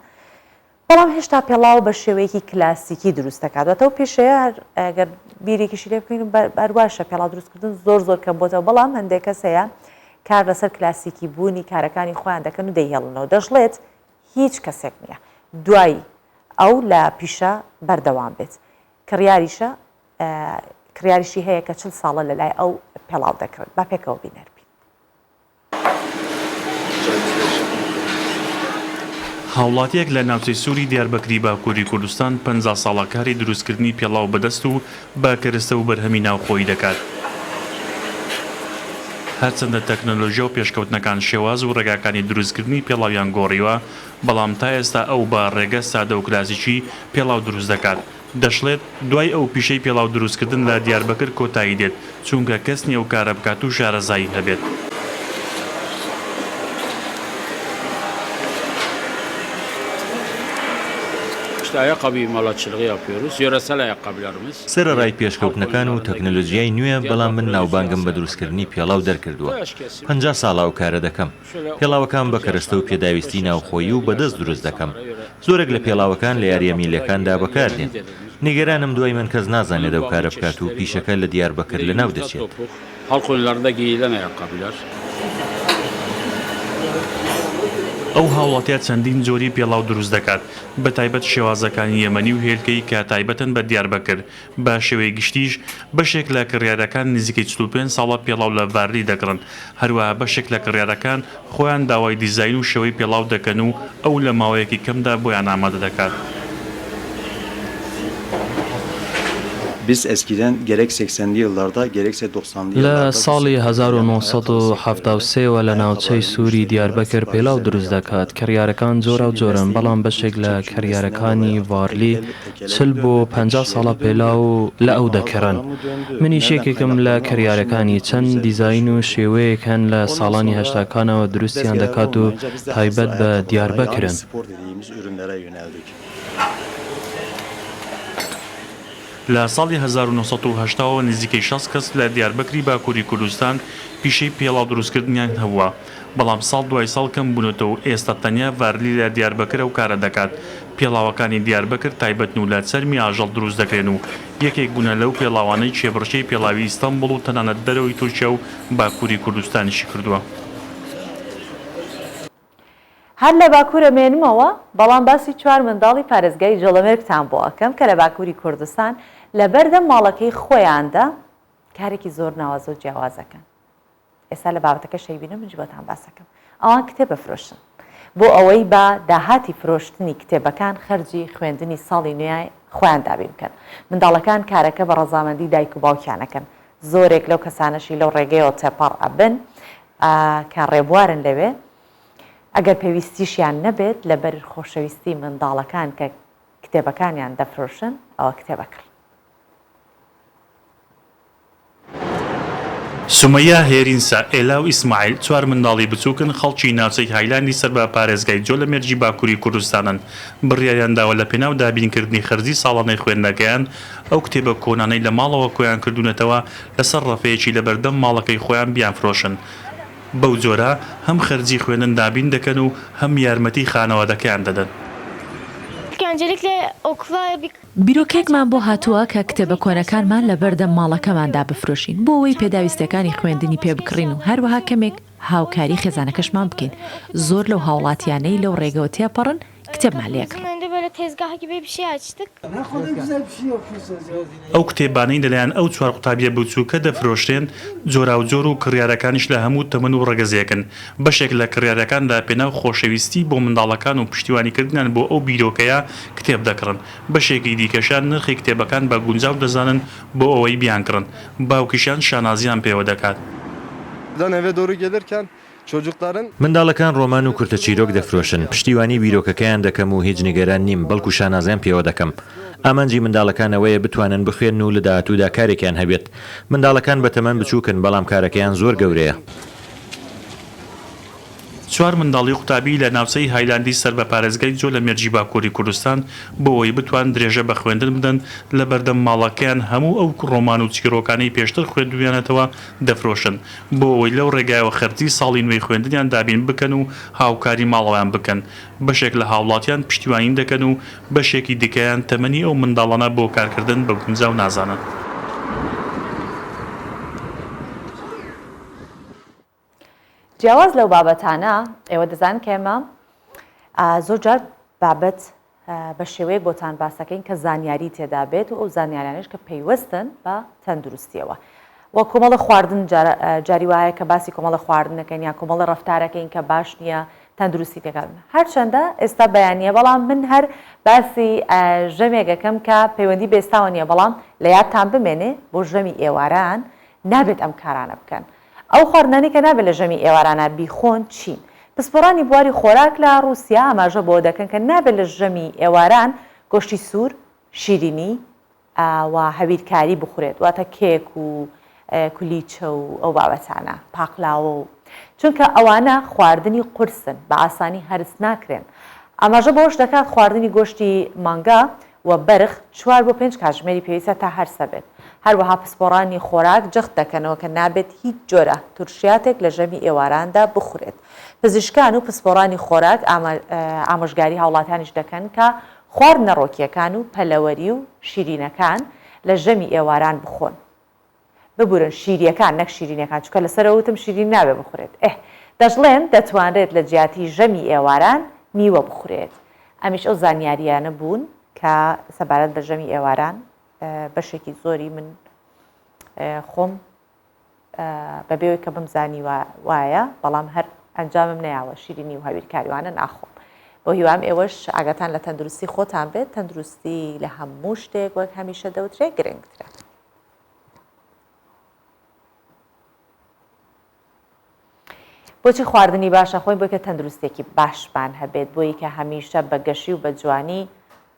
S1: بەڵام هێشتا پێڵاو بە شێوەیەکی کلاسیکی دروست دەکات واتە ئەو پیشەیە هەر گەر بیرێکیشی لێ بکەین هەر واشە پێڵاو دروستکردن زۆر زۆر کەم بۆتەوە بەڵام هەندێک کەس هەیە کار لەسەر کلاسیکی بوونی کارەکانی خۆیان دەکەن و دەیهێڵنەوە دەشڵێت هیچ کەسێک نییە دوای ئەو لە پیشە بەردەوام بێت کڕیاریشە کڕیاریشی هەیە کە چل ساڵە لەلای ئەو پێڵاو دەکڕێت با پێکەوە بینەر بین.
S4: هاوڵاتییەک لە ناوچەی سووری دیاربەکری باکووری کوردستان 50 ساڵە کاری دروستکردنی پێڵاو بە دەست و بە کەرستە و بەرهەمی ناوخۆیی دەکات. هەرچەندە تەکنەلۆژیا و پێشکەوتنەکان شێواز و ڕێگاکانی دروستکردنی پێڵاویان گۆڕیوە، بەڵام تا ئێستا ئەو بە ڕێگە سادە و کلاسیکی پێڵاو دروست دەکات. دەشڵێت، دوای ئەو پیشەی پێڵاو دروستکردن لە دیاربەکر کۆتایی دێت، چونکە کەس نییە ئەو کارە بکات و شارەزایی هەبێت.
S5: سەرەڕای پێشکەوتنەکان و تەکنەلۆجیای نوێ، بەڵام من ناوبانگم بە دروستکردنی پێڵاو دەرکردووە، 50 ساڵە ئەو کارە دەکەم. پێڵاوەکان بە کەرەستە و پێداویستی ناوخۆیی و بەدەست دروست دەکەم. زۆرێک لە پێڵاوەکان لە یارییە میللیەکاندا بەکاردێن. نیگەرانم دوای من کەس نازانێت ئەو کارە بکات و پیشەکە لە دیاربەکر لەناو دەچێت.
S4: ئەو هاوڵاتیە چەندین جۆری پێڵاو دروست دەکات، بەتایبەت شێوازەکانی یەمەنی و هێلکەیی کە تایبەتن بە دیاربەکر، بە شێوەی گشتیش بەشێک لە کڕیارەکان نزیکەی 45 ساڵە پێڵاو لە ڤارلی دەکڕن، هەروەها بەشێک لە کڕیارەکان خۆیان داوای دیزاین و شێوەی پێڵاو دەکەن و ئەو لە ماوەیەکی کەمدا بۆیان ئامادە دەکات.
S6: لە ساڵی 1973 وە لە ناوچەی سووری دیاربەکر پێلاو دروست دەکات، کڕیارەکان جۆراوجۆرن، بەڵام بەشێک لە کڕیارەکانی ڤارلی 40 بۆ 50 ساڵە پێلاو لە ئەو دەکڕن. منیش یەکێکم لە کڕیارەکانی. چەند دیزاین و شێوەیەک هەن لە ساڵانی هەشتاکانەوە دروستیان دەکات و تایبەت بە دیاربەکرن.
S4: لە ساڵی 1980 وە نزیکەی 60 کەس لە دیاربەکری باکووری کوردستان پیشەی پێڵاو دروستکردنیان هەبووە، بەڵام ساڵ دوای ساڵ کەم بوونەتەوە و ئێستا تەنیا ڤارلی لە دیاربەکر ئەو کارە دەکات. پێڵاوەکانی دیاربەکر تایبەتن و لە چەرمی ئاژەڵ دروست دەکرێن و یەکێک بوونە لەو پێڵاوانەی کێبڕکێی پێڵاوی ئیستەنبوڵ و تەنانەت دەرەوەی تورکیا و باکووری کوردستانیشی کردووە.
S1: هەر لە باکوور ئەمێنمەوە، بەڵام باسی چوار منداڵی پارێزگای جۆڵەمێرگتان بۆ ئەکەم کە لە باکووری کوردستان لەبەردەم ماڵەکەی خۆیاندا کارێکی زۆر ناوازە و جیاواز ئەکەن. ئێستا لە بابەتەکە شەیبینم منیش بۆتان باسەکەم ئەوان کتێب ئەفرۆشن بۆ ئەوەی بە داهاتی فرۆشتنی کتێبەکان خەرجی خوێندنی ساڵی نوێ خۆیان دابین بکەن منداڵەکان کارەکە بە ڕەزامەندی دایک و باوکیان ئەکەن زۆرێک لەو کەسانەشی لەو ڕێگەیەوە تێپەڕ ئەبن کە ڕێبوارن لەوێ ئەگەر پێویستیشیان نەبێت لەبەر خۆشەویستی منداڵەکان کە کتێبەکانیان دەفرۆشن ئەوە کتێبەکڕن.
S4: سومەیە، هێرینسا، ئێلا و ئیسماعیل چوار منداڵی بچووکن خەڵکی ناوچەی هایلاندی سەر بە پارێزگای جۆلەمێرگی باکووری کوردستانن، بڕیاریان داوە لە پێناو دابینکردنی خەرجی ساڵانەی خوێندنەکەیان ئەو کتێبە کۆنانەی لە ماڵەوە کۆیان کردوونەتەوە لەسەر ڕەفەیەکی لەبەردەم ماڵەکەی خۆیان بیانفرۆشن، بەو جۆرە هەم خەرجی خوێندن دابین دەکەن و هەم یارمەتی خانەوادەکەیان دەدەن.
S7: بیرۆکەیەکمان بۆ هاتووە کە کتێبە کۆنەکانمان لەبەردەم ماڵەکەماندا بفرۆشین بۆ ئەوەی پێداویستییەکانی خوێندنی پێ بکڕین و هەروەها کەمێک هاوکاری خێزانەکەشمان بکەین، زۆر لەو هاوڵاتییانەی لەو ڕێگەوە تێپەڕن کتێبمان لێ ئەکڕن.
S4: ئەو کتێبانەی لەلایەن ئەو چوار قوتابییە بچووکە دەفرۆشرێن جۆراوجۆر و کڕیارەکانیش لە هەموو تەمەن و ڕەگەزێکن، بەشێک لە کڕیارەکان لە پێناو خۆشەویستی بۆ منداڵەکان و پشتیوانیکردنیان بۆ ئەو بیرۆکەیە کتێب دەکڕن، بەشێکی دیکەشیان نرخی کتێبەکان بە گونجاو دەزانن بۆ ئەوەی بیانکڕن، باوکیشیان شانازییان پێوە دەکات.
S5: منداڵەکان ڕۆمان و کورتە چیرۆک دەفرۆشن، پشتیوانی بیرۆکەکەیان دەکەم و هیچ نیگەران نیم، بەڵکو شانازیان پێوە دەکەم. ئامانجی منداڵەکان ئەوەیە بتوانن بخوێنن و لە داهاتوودا کارێکیان هەبێت. منداڵەکان بە تەمەن بچووکن، بەڵام کارەکەیان زۆر گەورەیە.
S4: چوار منداڵی قوتابی لە ناوچەی هایلاندی سەر بە پارێزگای جۆلەمێرگی باکووری کوردستان بۆ ئەوەی بتوان درێژە بە خوێندن بدەن لە بەردەم ماڵەکەیان هەموو ئەو ڕۆمان و چیرۆکانەی پێشتر خوێندوویانەتەوە دەفرۆشن بۆ ئەوەی لەو ڕێگایەوە خەرجی ساڵی نوێی خوێندنیان دابین بکەن و هاوکاری ماڵەوەیان بکەن بەشێک لە هاوڵاتیان پشتیوانی دەکەن و بەشێکی دیکەیان تەمەنی ئەو منداڵانە بۆ کارکردن بە گونجاو نازانن.
S1: جیاواز لەو بابەتانە ئێوە دەزانن کە ئێمە زۆر جار بابەت بە شێوەیەک بۆتان باسەکەین کە زانیاری تێدا بێت و ئەو زانیارانش کە پەیوەستن بە تەندروستیەوە و کۆمەڵە خواردن جاری وایە کە باسی کۆمەڵە خواردنەکەن یا کۆمەڵە ڕفتارەکەین کە باش نییە تەندروستی تێکات هەرچەندە ئێستا بەیانە بەڵام من هەر باسی ژەمێکەکەم کە پەیوەندی بێستاوە نییە بەڵام لە یادتان بمێنێ بۆ ژەمی ئێواران نابێت ئەم کارانە بکەن ئەو خواردنانەی کە نابێت لە ژەمی ئێوارانە بیخۆن چین؟ پسپۆڕانی بواری خۆراک لە ڕووسیا ئاماژە بەوە دەکەن کە نابێت لە ژەمی ئێواران گۆشتی سوور، شیرینی و هەویرکاری بخورێت، واتە کێک و کولیچە و ئەو بابەتانە، پاقلاوە و. چونکە ئەوانە خواردنی قورسن، بە ئاسانی هەرس ناکرێن. ئاماژە بەوەش دەکات خواردنی گۆشتی مانگا و بەرخ چوار بۆ پێنج کاتژمێری پێویستە تا هەرسە بێت. هەروەها پسپۆڕانی خۆراک جەخت دەکەنەوە کە نابێت هیچ جۆرە تورشیاتێک لە ژەمی ئێواراندا بخورێت. پزیشکان و پسپۆڕانی خۆراک ئامۆژگاری هاوڵاتیانیش دەکەن کە خواردنە ڕۆکییەکان و پەلەوەری و شیرینەکان لە ژەمی ئێواران بخۆن. ببورن شیریەکان نەک شیرینەکان چونکە لەسەرەوە وتم شیرین نابێ بخورێت ئه دەشڵێن دەتوانرێت لە جیاتی ژەمی ئێواران میوە بخورێت ئەمیش ئەو زانیاریانە بوون کە سەبارەت بە ژەمی ئێواران بەشێکی زۆری من خۆم بەبێەوەی کە بمزانی وایە بەڵام هەر ئەنجامم نەیاوە شیرینی و هەویرکاریوانە ناخۆم بۆ هیوام ئێوەش ئاگاتان لە تەندروستی خۆتان بێت تەندروستی لە هەموو شتێک وەک هەمیشە دەوترێت گرنگترە. بۆچی خواردنی باشە خۆین بۆی کە تەندروستێکی باشمان هەبێت بۆی کە هەمیشە بە گەشی و بە جوانی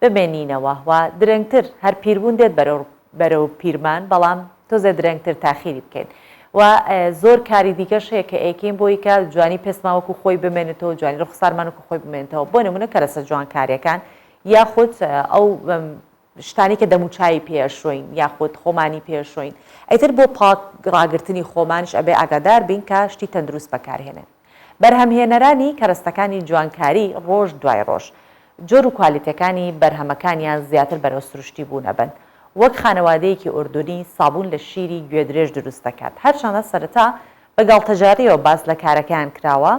S1: بمێنینەوە و درەنگتر هەر پیربوون دێت بەرەو بەرەو پیرمان بەڵام تۆزێ درەنگتر تاخیری بکەین و زۆر کاری دیکەش هەیە کە ئەیکەین بۆی کە جوانی پێستمان وەکو خۆی بمێنێتەوە جوانی ڕوخسارمان وەکو خۆی بمێنێتەوە بۆ نمونە کەرەسە جوانکاریەکان یاخود ئەو شتانی کە دەموچاوی پێ ئەشۆین یاخود خۆمانی پێ ئەشۆین ئیتر بۆ پاک ڕاگرتنی خۆمانیش ئەبێ ئاگادار بین کە شتی تەندروست بەکارهێنێن بەرهەمهێنەرانی کەرەستەکانی جوانکاری ڕۆژ دوای ڕۆژ جۆر و کوالیتەکانی بەرهەمەکانیان زیاتر بەرەو سروشتی بوون ئەبەن وەک خانەوادەیەکی ئوردونی سابوون لە شیری گوێدرێژ دروست دەکات هەرچەندە سەرەتا بە گاڵتەجاریەوە باس لە کارەکەیان کراوە،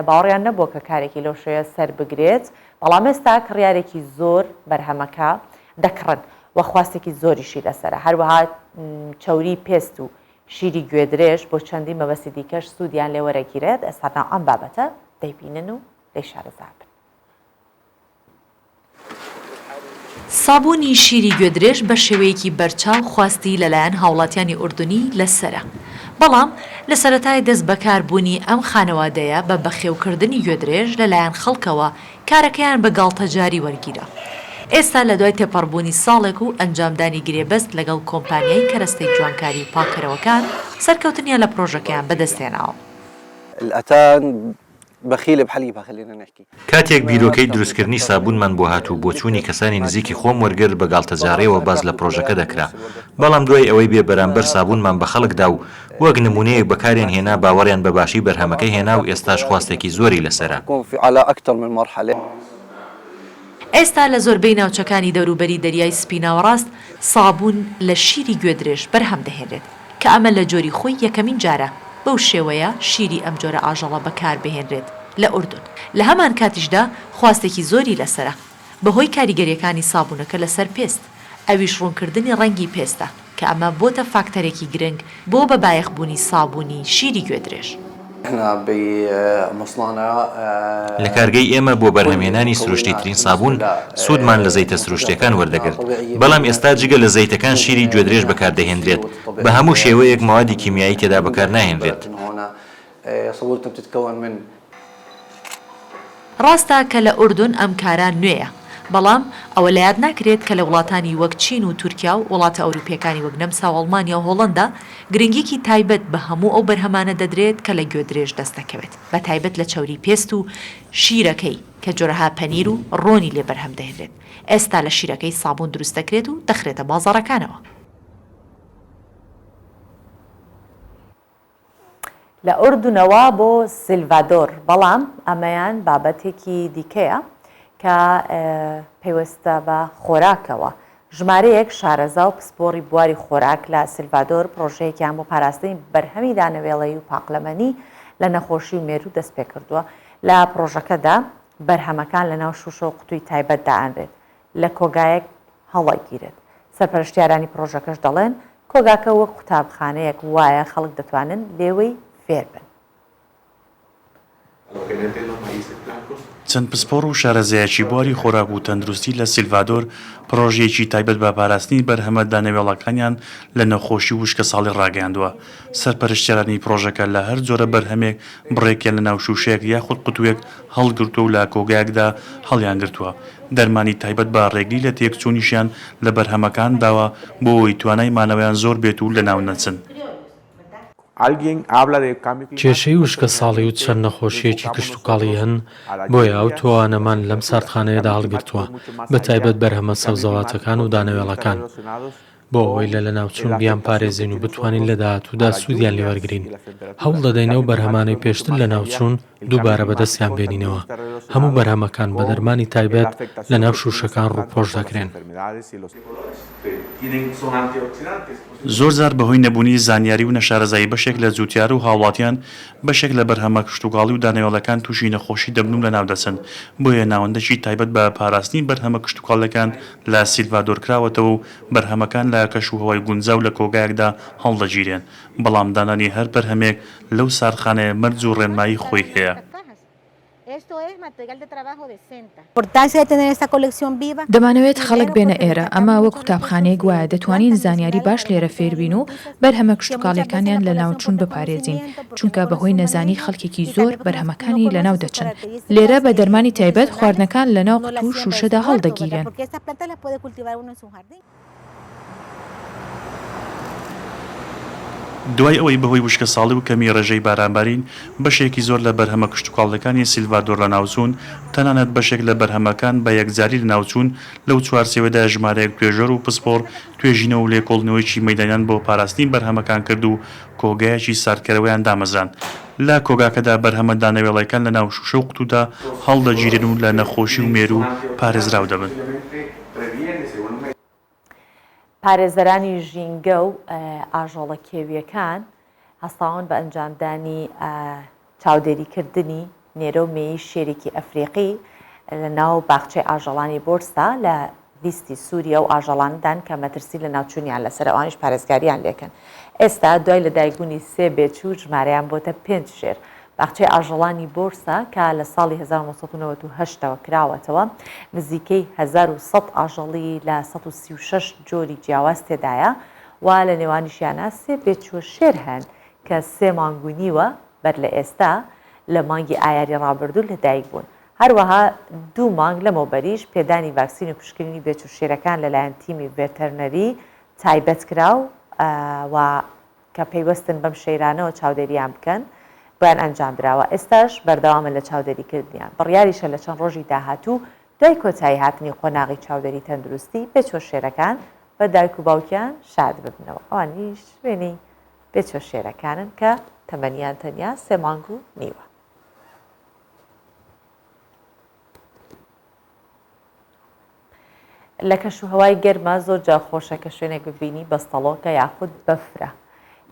S1: باوەڕیان نەبووە کە کارێکی لەو شێوەیە سەربگرێت، بەڵام ئێستا کڕیارێکی زۆر بەرهەمەکە دەکڕن و خواستێکی زۆریشی لەسەرە، هەروەها چەوری پێست و شیری گوێدرێژ بۆ چەندین مەبەستی دیکەش سوودیان لێ وەرەگیرێت، ئێستا ناو ئەم بابەتە دەیبینن و لێی شارەزا بن.
S7: سابوونی شیری گوێدرێژ بە شێوەیەکی بەرچاو خواستی لەلایەن هاوڵاتیانی ئوردنی لەسەرە، بەڵام لە سەرەتای دەست بەکاربوونی ئەم خانەوادەیە بە بەخێوکردنی گوێدرێژ لەلایەن خەڵکەوە کارەکەیان بە گاڵتەجاری وەرگیرا. ئێستا لە دوای تێپەڕبوونی ساڵێک و ئەنجامدانی گرێبەست لەگەڵ کۆمپانیای کەرەستەی جوانکاری و پاککەرەوەکان سەرکەوتنیان لە پرۆژەکەیان بەدەستهێناوە.
S5: کاتێک بیرۆکەی دروستکردنی سابوونمان بۆ هات و بۆچوونی کەسانی نزیکی خۆم وەرگرت بە گاڵتەجاڕیەوە باس لە پرۆژەکە دەکرا، بەڵام دوای ئەوەی بێ بەرامبەر سابوونمان بە خەڵک دا و وەک نموونەیەک بەکاریان هێنا باوەڕیان بە باشی بەرهەمەکە هێنا و ئێستاش خواستێکی زۆری لەسەرە.
S7: ئێستا لە زۆربەی ناوچەکانی دەوروبەری دەریای سپی ناوەڕاست سابوون لە شیری گوێدرێژ بەرهەم دەهێنرێت. کە ئەمە لە جۆری خۆی یەکەمین جارە بەو شێوەیە شیری ئەم جۆرە ئاژەڵە بەکاربهێنرێت لە ئوردون، لە هەمانکاتیشدا خواستێکی زۆری لەسەرە بەهۆی کاریگەریەکانی سابونەکە لەسەر پێست، ئەویش ڕوونکردنی ڕەنگی پێستە کە ئەمە بۆتە فاکتەرێکی گرنگ بۆ بە بایەخ بوونی سابونی شیری گوێدرێژ.
S5: لە کارگەی ئێمە بۆ بەرهەمهێنانی سروشتیترین سابوون سوودمان لە زەیتە سروشتیەکان وەردەگرت، بەڵام ئێستا جگە لە زەیتەکان شیری گوێدرێژ بەکاردەهێنرێت، بە هەموو شێوەیەک مەوادی کیمیایی تێدا بەکارناهێنرێت.
S7: ڕاستە کە لە ئوردون ئەم کارە نوێیە، بەڵام ئەوە لە یاد ناکرێت کە لە وڵاتانی وەک چین و تورکیا و وڵاتە ئەوروپییەکانی وەک نەمسا و ئەڵمانیا و هۆڵەندا گرنگییەکی تایبەت بە هەموو ئەو بەرهەمانە دەدرێت کە لە گوێدرێژ دەست دەکەوێت بە تایبەت لە چەوری پێست و شیرەکەی کە جۆرەها پەنیر و ڕۆنی لێ بەرهەم دەهێنرێت ئێستا لە شیرەکەی سابوون دروست دەکرێت و دەخرێتە بازاڕەکانەوە.
S1: لە ئوردنەوە بۆ سیلڤادۆر، بەڵام ئەمەیان بابەتێکی دیکەیە کە پەیوەستە بە خۆراکەوە. ژمارەیەک شارەزا و پسپۆڕی بواری خۆراک لە سیلڤادۆر پڕۆژەیەکیان بۆ پاراستنی بەرهەمی دانەوێڵەیی و پاقلەمەنی لە نەخۆشی و مێروو دەستپێکردووە. لە پڕۆژەکەدا بەرهەمەکان لەناو شووشە و قوتووی تایبەت دائەنرێت. لە کۆگایەک هەڵئەگیرێت. سەرپەرشتیارانی پڕۆژەکەش دەڵێن، کۆگاکە وەک قوتابخانەیەک وایە خەڵک دەتوانن لێوەی فێربن.
S4: چەند پسپۆڕ و شارەزایەکی بواری خۆراک و تەندروستی لە سیلڤادۆر پڕۆژەیەکی تایبەت بە پاراستنی بەرهەمە دانەوێڵەکانیان لە نەخۆشی و وشکەساڵی ڕاگەیاندووە. سەرپەرشتیارانی پڕۆژەکە لە هەر جۆرە بەرهەمێک بڕێکیان لەناو شووشەیەک یاخود قوتووێک هەڵگرتووە و لە کۆگایەکدا هەڵیانگرتووە. دەرمانی تایبەت بە ڕێگری لە تێکچوونیشیان لە بەرهەمەکان داوە بۆ ئەوەی توانای مانەوەیان زۆر بێت و لەناو نەچن.
S6: کێشەی وشکەساڵی و چەند نەخۆشییەکی کشتوکاڵی هەن، بۆیە ئەو تۆوانەمان لەم ساردخانەیەدا هەڵگرتووە، بەتایبەت بەرهەمە سەوزەواتەکان و دانەوێڵەکان. بۆ ئەوەی لە لەناوچوون بیانپارێزین و بتوانین لە داهاتوودا سوودیان لێ وەرگرین، هەوڵ دەدەین ئەو بەرهەمانەی پێشتر لەناوچوون دووبارە بەدەستیان بێنینەوە. هەموو بەرهەمەکان بە دەرمانی تایبەت لەناو شووشەکان ڕووپۆش دەکرێن.
S4: زۆرجار بەهۆی نەبوونی زانیاری و نەشارەزایی بەشێک لە جووتیار و هاوڵاتیان، بەشێک لە بەرهەمە کشتوکاڵی و دانەوێڵەکان تووشی نەخۆشی دەبن و لەناودەچن، بۆیە ناوەندەکی تایبەت بە پاراستنی بەرهەمە کشتوکاڵیەکان لە سیلڤادۆر کراوەتەوە و بەرهەمەکان لە کەشوهەوای گونجاو لە کۆگایەکدا هەڵدەگیرێن، بەڵام دانانی هەر بەرهەمێک لەو ساردخانەیە مەرج و ڕێنمایی خۆی هەیە.
S8: دەمانەوێت خەڵک بێنە ئێرە، ئەمە وەک قوتابخانەیەک وایە، دەتوانین زانیاری باش لێرە فێربین و بەرهەمە کشتوکاڵییەکانیان لەناوچوون بپارێزین، چونکە بەهۆی نەزانی خەڵکێکی زۆر بەرهەمەکانی لەناو دەچن. لێرە بە دەرمانی تایبەت خواردنەکان لەناو قوتوو و شووشەدا هەڵدەگیرێن.
S4: دوای ئەوەی بەهۆی وشکەساڵی و کەمی ڕێژەی بارانبارین، بەشێکی زۆر لە بەرهەمە کشتوکاڵییەکانی سیلڤادۆر لەناوچوون، تەنانەت بەشێک لە بەرهەمەکان بە یەکجاری لەناوچوون، لەو چوارچێوەدا ژمارەیەک توێژەر و پسپۆڕ توێژینەوە و لێکۆڵینەوەیەکی مەیدانیان بۆ پاراستنی بەرهەمەکان کرد و کۆگایەکی ساردکەرەوەیان دامەزراند. لە کۆگاکەدا بەرهەمە دانەوێڵەکان لە ناو شووشە و قوتوودا هەڵدەگیرێن و لە نەخۆشی و مێروو پارێزراو دەبن.
S1: پارێزەرانی ژینگە و ئاژەڵە کێوییەکان هەستاون بە ئەنجامدانی چاودێریکردنی نێرە و مێی شێرێکی ئەفریقی لە ناو باخچەی ئاژەڵانی بۆرسا لە لیستی سووری ئەو ئاژەڵانەدان کە مەترسی لە ناوچوونیان لەسەر ئەوانیش پارێزگاریان لێکەن. ئێستا دوای لەدایکبوونی سێ بێچوو ژمارەیان بۆتە پێنج شێر. باخچەی ئاژەڵانی بۆرسا کە لە ساڵی 1998 ەوە کراوەتەوە، نزیکەی 1100 ئاژەڵی لە 136 جۆری جیاواز تێدایە و لە نێوانیشیانا سێ بێچووە شێر هەن کە سێ مانگ و نیوە بەر لە ئێستا لە مانگی ئایاری ڕابردوو لەدایک بوون. هەروەها دوو مانگ لەمەوبەریش پێدانی ڤاکسین و پشکنینی بێچوو شێرەکان لەلایەن تیمی ڤێتەرنەری تایبەت کرا و کە پەیوەستن بەم شێرانەوە چاودێریان بکەن بۆیان ئەنجامدراوە، ئێستاش بەردەوامن لە چاودێریکردنیان، بڕیاریشە لە چەند ڕۆژی داهاتوو دوای کۆتایی هاتنی قۆناغی چاودێری تەندروستی بێچوە شێرەکان بە دایک و باوکیان شاد ببنەوە، ئەوانیش وێنەی بێچوە شێرەکانن کە تەمەنیان تەنیا سێ مانگ و نیوە. لە کەشوهەوای گەرما زۆر جار خۆشە کە شوێنێک ببینی بەستەڵۆکە یاخود بەفرە.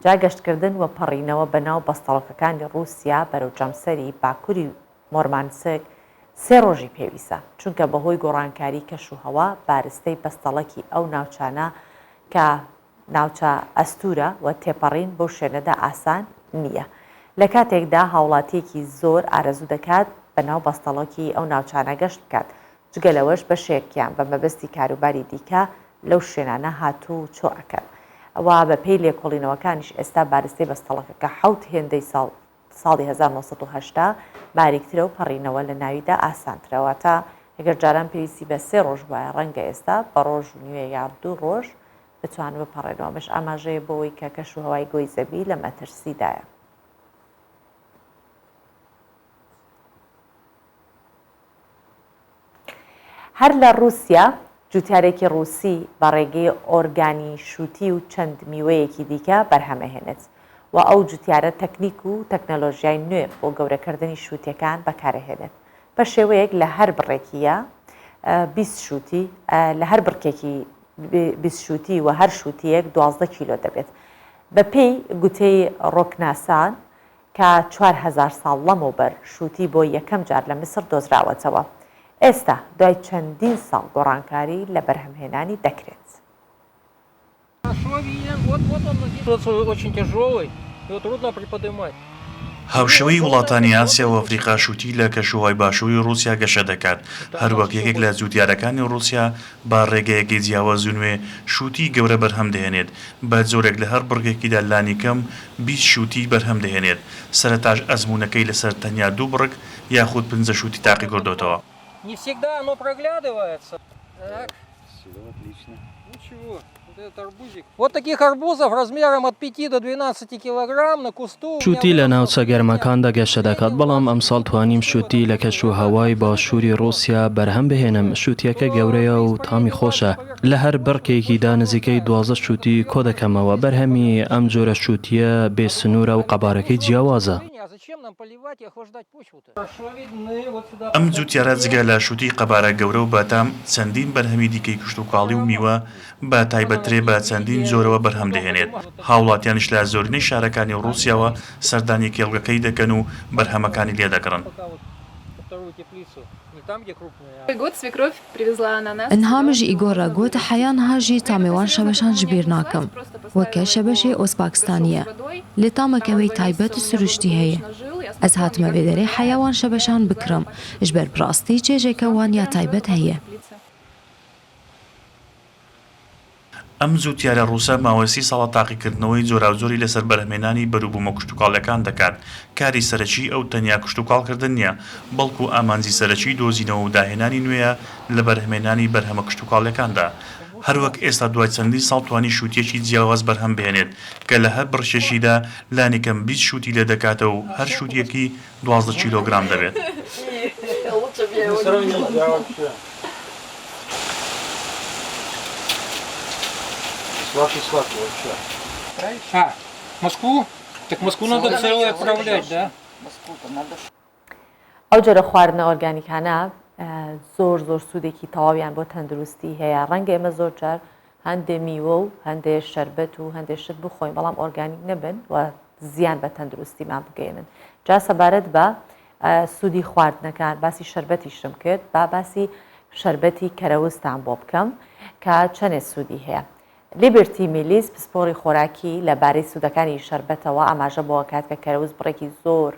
S1: جا گەشتکردن و پەڕینەوە بەناو بەستەڵۆکەکانی ڕووسیا بەرەو جەمسەری باکوری مۆرمانسک سێ ڕۆژی پێویستە، چونکە بەهۆی گۆڕانکاری کەشوهەوا بارستەی بەستەڵەکی ئەو ناوچانە کە ناوچە ئەستوورە و تێپەڕین بەو شوێنەدا ئاسان نییە. لە کاتێکدا هاوڵاتییەکی زۆر ئارەزوو دەکات بەناو بەستەڵەکی ئەو ناوچانە گەشت بکات، جگە لەوەش بەشێکیان بە مەبەستی کاروباری دیکە لەو شوێنانە هاتووچۆ ئەکەن و بەپێی لێکۆڵینەوەکانیش ئێستا بارستەی بەستەڵەکەکە حەوت هێندەی ساڵ ساڵی 1970 باریکترە و پەڕینەوە لە ناویدا ئاسانترە واتە. ئەگەر جاران پێویستی بە سێ ڕۆژ بوایە ڕەنگە ئێستا بە ڕۆژ و نیوێ یا دوو ڕۆژ بتوانن بپەڕێنەوە، ئەمەش ئاماژەیە بۆ ئەوەی کە کەشوهەوای گۆی زەوی لە مەترسیدایە. هەر لە ڕووسیا، جووتیارێکی ڕووسی بە ڕێگەی ئۆرگانی شووتی و چەند میوەیەکی دیکە بەرهەمئەهێنێت و ئەو جووتیارە تەکنیک و تەکنەلۆژیای نوێ بۆ گەورەکردنی شووتیەکان بەکارئەهێنێت بە شێوەیەک لە هەر بڕێکی یا 20 شووتی لە هەر بڕکێکی 20 شووتی و هەر شووتیەک 12 کیلۆ دەبێت. بەپێی گوتەی ڕۆکناسان کە 4000 ساڵ لەمەوبەر شووتی بۆ یەکەم جار لە میسر دۆزراوەتەوە. ئێستا دوای چەندین ساڵ گۆڕانکاری لە بەرهەمهێنانی دەکرێت.
S4: هاوشێوەی وڵاتانی ئاسیا و ئەفریقا شووتی لە کەشوهەوای باشووری ڕووسیا گەشە دەکات، هەروەک یەکێک لە جووتیارەکانی ڕووسیا بە ڕێگەیەکی جیاواز و نوێ شووتی گەورە بەرهەم دەهێنێت، بە جۆرێک لە هەر بڕگێکیدا لانیکەم 20 شووتی بەرهەم دەهێنێت، سەرەتاش ئەزموونەکەی لەسەر تەنیا دوو بڕگ یاخود پنجە شووتی تاقیکردۆتەوە.
S6: شووتی لە ناوچە گەرمەکاندا گەشە دەکات، بەڵام ئەمساڵ توانیم شووتی لە کەشوهەوای باشووری ڕووسیا بەرهەم بهێنم، شووتییەکە گەورەیە و تامی خۆشە، لە هەر بڕکێکیدا نزیکەی 12 شووتی کۆدەکەمەوە، بەرهەمی ئەم جۆرە شووتییە بێ سنوورە و قەبارەکەی جیاوازە.
S4: ئەم جوتیارە جگە لە شوتی قەبارە گەورە و بەتام، چەندین بەرهەمی دیکەی کشتوکاڵی و میوە بە تایبەت ترێ بە چەندین جۆرەوە بەرهەم دەهێنێت، هاوڵاتیانیش لە زۆرینەی شارەکانی ڕووسیاوە سەردانی کێڵگەکەی دەکەن و بەرهەمەکانی لێدەکڕن.
S9: Niha min ji Îgor re got heya niha jî tamê wan şebeşan ji bîr nakim. Weke şebeşê Ozpakistanî ye. Lê tameke wê taybet û siruştî heye. Ez hatime vê derê heya wan şebeşan bikirim. Ji ber bi rastî çêjeke wan ya taybet heye.
S4: ئەم جووتیارە ڕووسە ماوەی سی ساڵە تاقیکردنەوەی جۆراوجۆری لەسەر بەرهەمهێنانی بەروبوومە کشتوکاڵییەکان دەکات، کاری سەرەکیی ئەو تەنیا کشتوکاڵکردن نییە، بەڵکو ئامانجی سەرەکیی دۆزینەوە و داهێنانی نوێیە لە بەرهەمهێنانی بەرهەمە کشتوکاڵییەکاندا. هەروەک ئێستا دوای چەندین ساڵ توانی شووتییەکی جیاواز بەرهەم بهێنێت کە لە هەر بڕشێکیدا لانیکەم 20 شووتی لێدەکاتەوە و هەر شووتییەکی 12 کیلۆگرام دەبێت.
S1: ئەو جۆرە خواردنە ئۆرگانیکانە زۆر زۆر سوودێکی تەواویان بۆ تەندروستی هەیە ڕەنگە ئێمە زۆر جار هەندێ میوە و هەندێ شەربەت و هەندێ شت بخۆین بەڵام ئۆرگانیک نەبن و زیان بە تەندروستیمان بگەێنن جا سەبارەت بە سوودی خواردنەکان باسی شەربەتیشم کرد با باسی شەربەتی کەرەوزتان بۆ بکەم کە چەنێ سوودی هەیە لیبرتی میلیس پسپۆڕی خۆراکی لە بارەی سوودەکانی شەربەتەوە ئاماژە بۆ ئەکات کە کەرەوز بڕێکی زۆر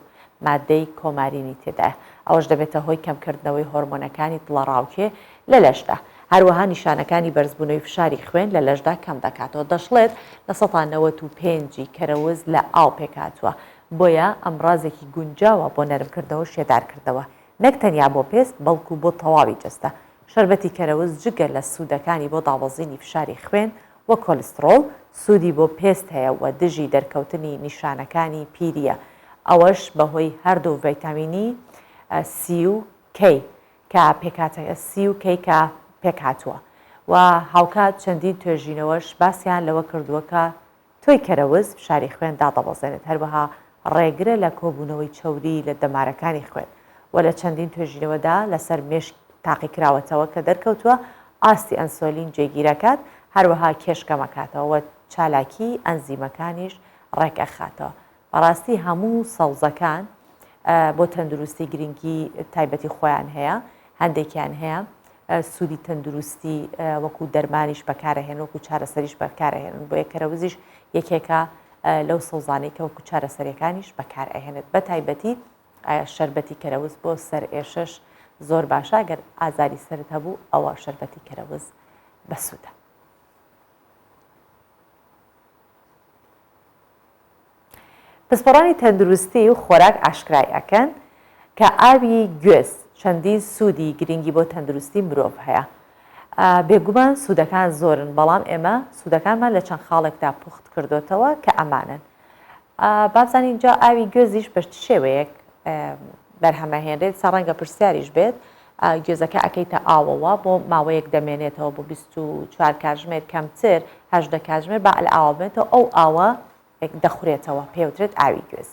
S1: ماددەی کۆمارینی تێدایە، ئەوەش دەبێتە هۆی کەمکردنەوەی هۆرمۆنەکانی دڵەڕاوکێ لە لەشدا، هەروەها نیشانەکانی بەرزبوونەوەی فشاری خوێن لە لەشدا کەمدەکاتەوە. دەشڵێت، 95% ی کەرەوز لە ئاو پێکهاتووە، بۆیە ئامرازێکی گونجاوە بۆ نەرمکردنەوە و شێدارکردنەوە، نەک تەنیا بۆ پێست، بەڵکو بۆ تەواوی جەستە. شەربەتی کەرەوز جگە لە سوودەکانی بۆ دابەزینی فشاری خوێن و کۆلستڕۆڵ، سوودی بۆ پێست هەیە و دژی دەرکەوتنی نیشانەکانی پیرییە، ئەوەش بەهۆی هەردوو ڤیتامینی سی و کەی کە سی و کەی کە پێکهاتووە و هاوکات چەندین توێژینەوەش باسیان لەوە کردووە کە تۆی کەرەوز فشاری خوێن دادەبەزێنێت، هەروەها ڕێگرە لە کۆبوونەوەی چەوری لە دەمارەکانی خوێن و لە چەندین توێژینەوەدا لەسەر مێشک تاقیکراوەتەوە کە دەرکەوتووە ئاستی ئەنسۆلین جێگیرەکات، هەروەها کێش کەمەکاتەوە و چالاکیی ئەنزیمەکانیش ڕێکئەخاتەوە. بەڕاستی هەموو سەوزەکان بۆ تەندروستی گرنگی تایبەتی خۆیان هەیە، هەندێکیان هەیە سوودی تەندروستی وەکو دەرمانیش بەکارەهێن وەکو چارەسەریش بەکارەهێنن بۆیە کەرەوزیش یەکێکە لەو سەوزانەی کە وەکو چارەسەریەکانیش بەکارئەهێنێت بە تایبەتی شەربەتی کەرەوز بۆ سەر ئێشەش زۆر باشە گەر ئازاری سەرت هەبوو ئەوە شەربەتی کەرەوز بەسوودە. پسپۆڕانی تەندروستی و خۆراک ئاشکرای ئەکەن کە ئاوی گوێز. چەندین سوودی گرنگی بۆ تەندروستی مرۆڤ هەیە. بێگومان سوودەکان زۆرن، بەڵام ئێمە سوودەکانمان لە چەند خاڵێکدا پوخت کردۆتەوە کە ئەمانەن. بابزانین جا ئاوی گوێزیش بە چ شێوەیەک بەرهەمەهێنرێت سا ڕەنگە پرسیاریش بێت گوێزەکە ئەکەیتە ئاوەوە بۆ ماوەیەک دەمێنێتەوە بۆ 24 کاتژمێر کەمتر هەژدە کاتژمێر با لە ئاوە بێتەوە ئەو ئاوە دەخورێتەوە پێوترێت ئاوی گوێز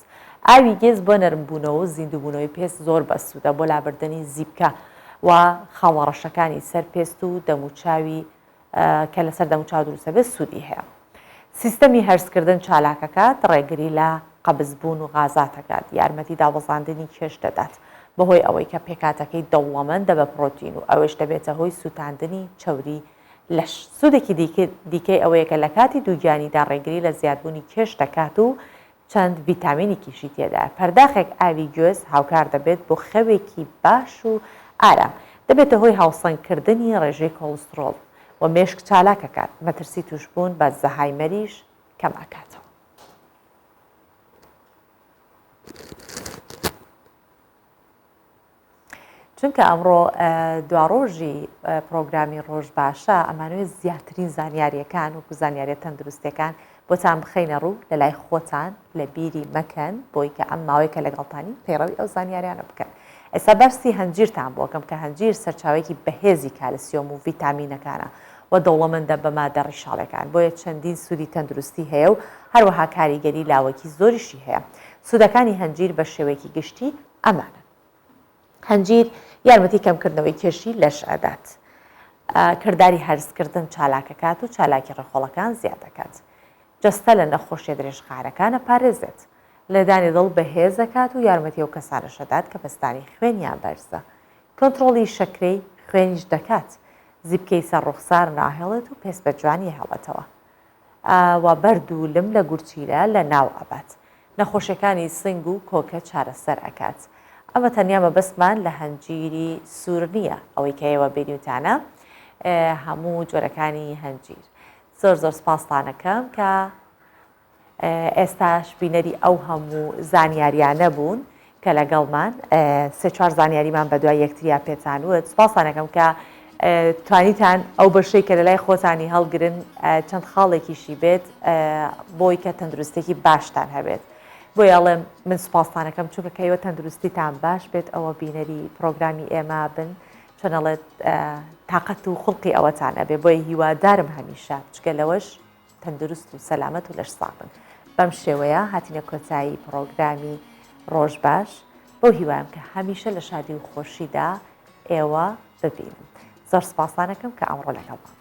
S1: ئاوی گێز بۆ نەرمبوونەوە و زیندووبوونەوەی پێست زۆر بەسوودە بۆ لابردنی زیپکە و خاڵە ڕەشەکانی سەر پێست و دەموچاوی کە لەسەر دەموچاو دروست دەبێت سوودی هەیە. سیستەمی هەرسکردن چالاکەکات، ڕێگری لە قەبزبوون و غازات ئەکات، یارمەتی دابەزاندنی کێش دەدات، بەهۆی ئەوەی کە پێکهاتەکەی دەوڵەمەندە بە پڕۆتین و ئەوەیش دەبێتە هۆی سووتاندنی چەوری لەش. سوودێکی دیکەی ئەوەیە کە لە کاتی دووگیانیدا ڕێگری لە زیادبوونی کێش دەکات و چەند ڤیتامینێکیشی تێدایە. پەرداخێک ئاوی گوێز هاوکار دەبێت بۆ خەوێکی باش و ئارام. دەبێتە هۆی هاوسەنگکردنی ڕێژەی کۆڵستڕۆڵ و مێشک چالاک ئەکات، مەترسی تووشبوون بە زەهایمەریش کەم ئەکاتەوە. چونکە ئەمڕۆ دواڕۆژی پرۆگرامی ڕۆژ باشە ئەمانەوێت زیاترین زانیاریەکان وەکو زانیاریە تەندروستیەکان بۆتان بخەینە ڕوو لە لای خۆتان لە بیری مەکەن بۆی کە ئەم ماوەی کە لەگەڵتانی پەیڕەوی ئەو زانیاریانە بکەن ئێستا باسی هەنجیرتان بۆکەم کە هەنجیر سەرچاوەیەکی بەهێزی کالسیۆم و ڤیتامینەکانە و دەوڵەمەندە بە مادە ڕیشاڵەکان بۆیە چەندین سوودی تەندروستی هەیە و هەروەها کاریگەری لاوەکی زۆریشی هەیە سوودەکانی هەنجیر بە شێوەیەکی گشتی ئەمانەن. هەنجیر یارمەتی کەمکردنەوەی کێشی لەش ئەدات. کرداری هەرسکردن چالاکەکات و چالاکی ڕێخۆڵەکان زیاد دەکات. جەستە لە نەخۆشیە درێژخایەنەکان ئەپارێزێت. لێدانی دڵ بەهێز ئەکات و یارمەتی ئەو کەسانەش ئەدات کە پەستانی خوێنیان بەرزە. کۆنتڕۆڵی شەکرەی خوێنیش دەکات. زیپکەی سەر ڕوخسار ناهێڵێت و پێست بە جوانی ئەهێڵێتەوە. و بەرد و لم لە گورچیلە لە ناو ئەبات. نەخۆشیەکانی سنگ و کۆکە چارەسەر ئەکات. ئەمە تەنیا مەبەستمان لە هەنجیری سوور نییە، ئەوەی کە ئێوە بینیوتانە هەموو جۆرەکانی هەنجیر. زۆر زۆر سپاستانەکەم کە ئێستاش بینەری ئەو هەموو زانیاریانە بوون کە لەگەڵمان سێ چوار زانیاریمان بە دوای یەکتریا پێتان وت سپاسانەکەم کە توانیتان ئەو بەشەی کە لەلای خۆتانی هەڵگرن چەند خاڵێکیشی بێت بۆی کە تەندروستێکی باشتان هەبێت بۆ یاڵێم من سپاستانەکەم چونکە کەیوە تەندروستیتان باش بێت ئەوە بینەری پرۆگرامی ئێمە بن چۆنەڵێت تااقەت و خوڵقی ئەوەتان ئەبێ بۆیە هیوادارم هەمیشە چکە لەوەش تەندروست و سەلامەت و لەش ساغ بن. بەم شێوەیە هاتینە کۆتایی پڕۆگرامی ڕۆژ باش، بەو هیوایەم کە هەمیشە لە شادی و خۆشیدا ئێوە ببینم. زۆر سپاستان ئەکەم کە ئەمڕۆ لەگەڵمان بوون.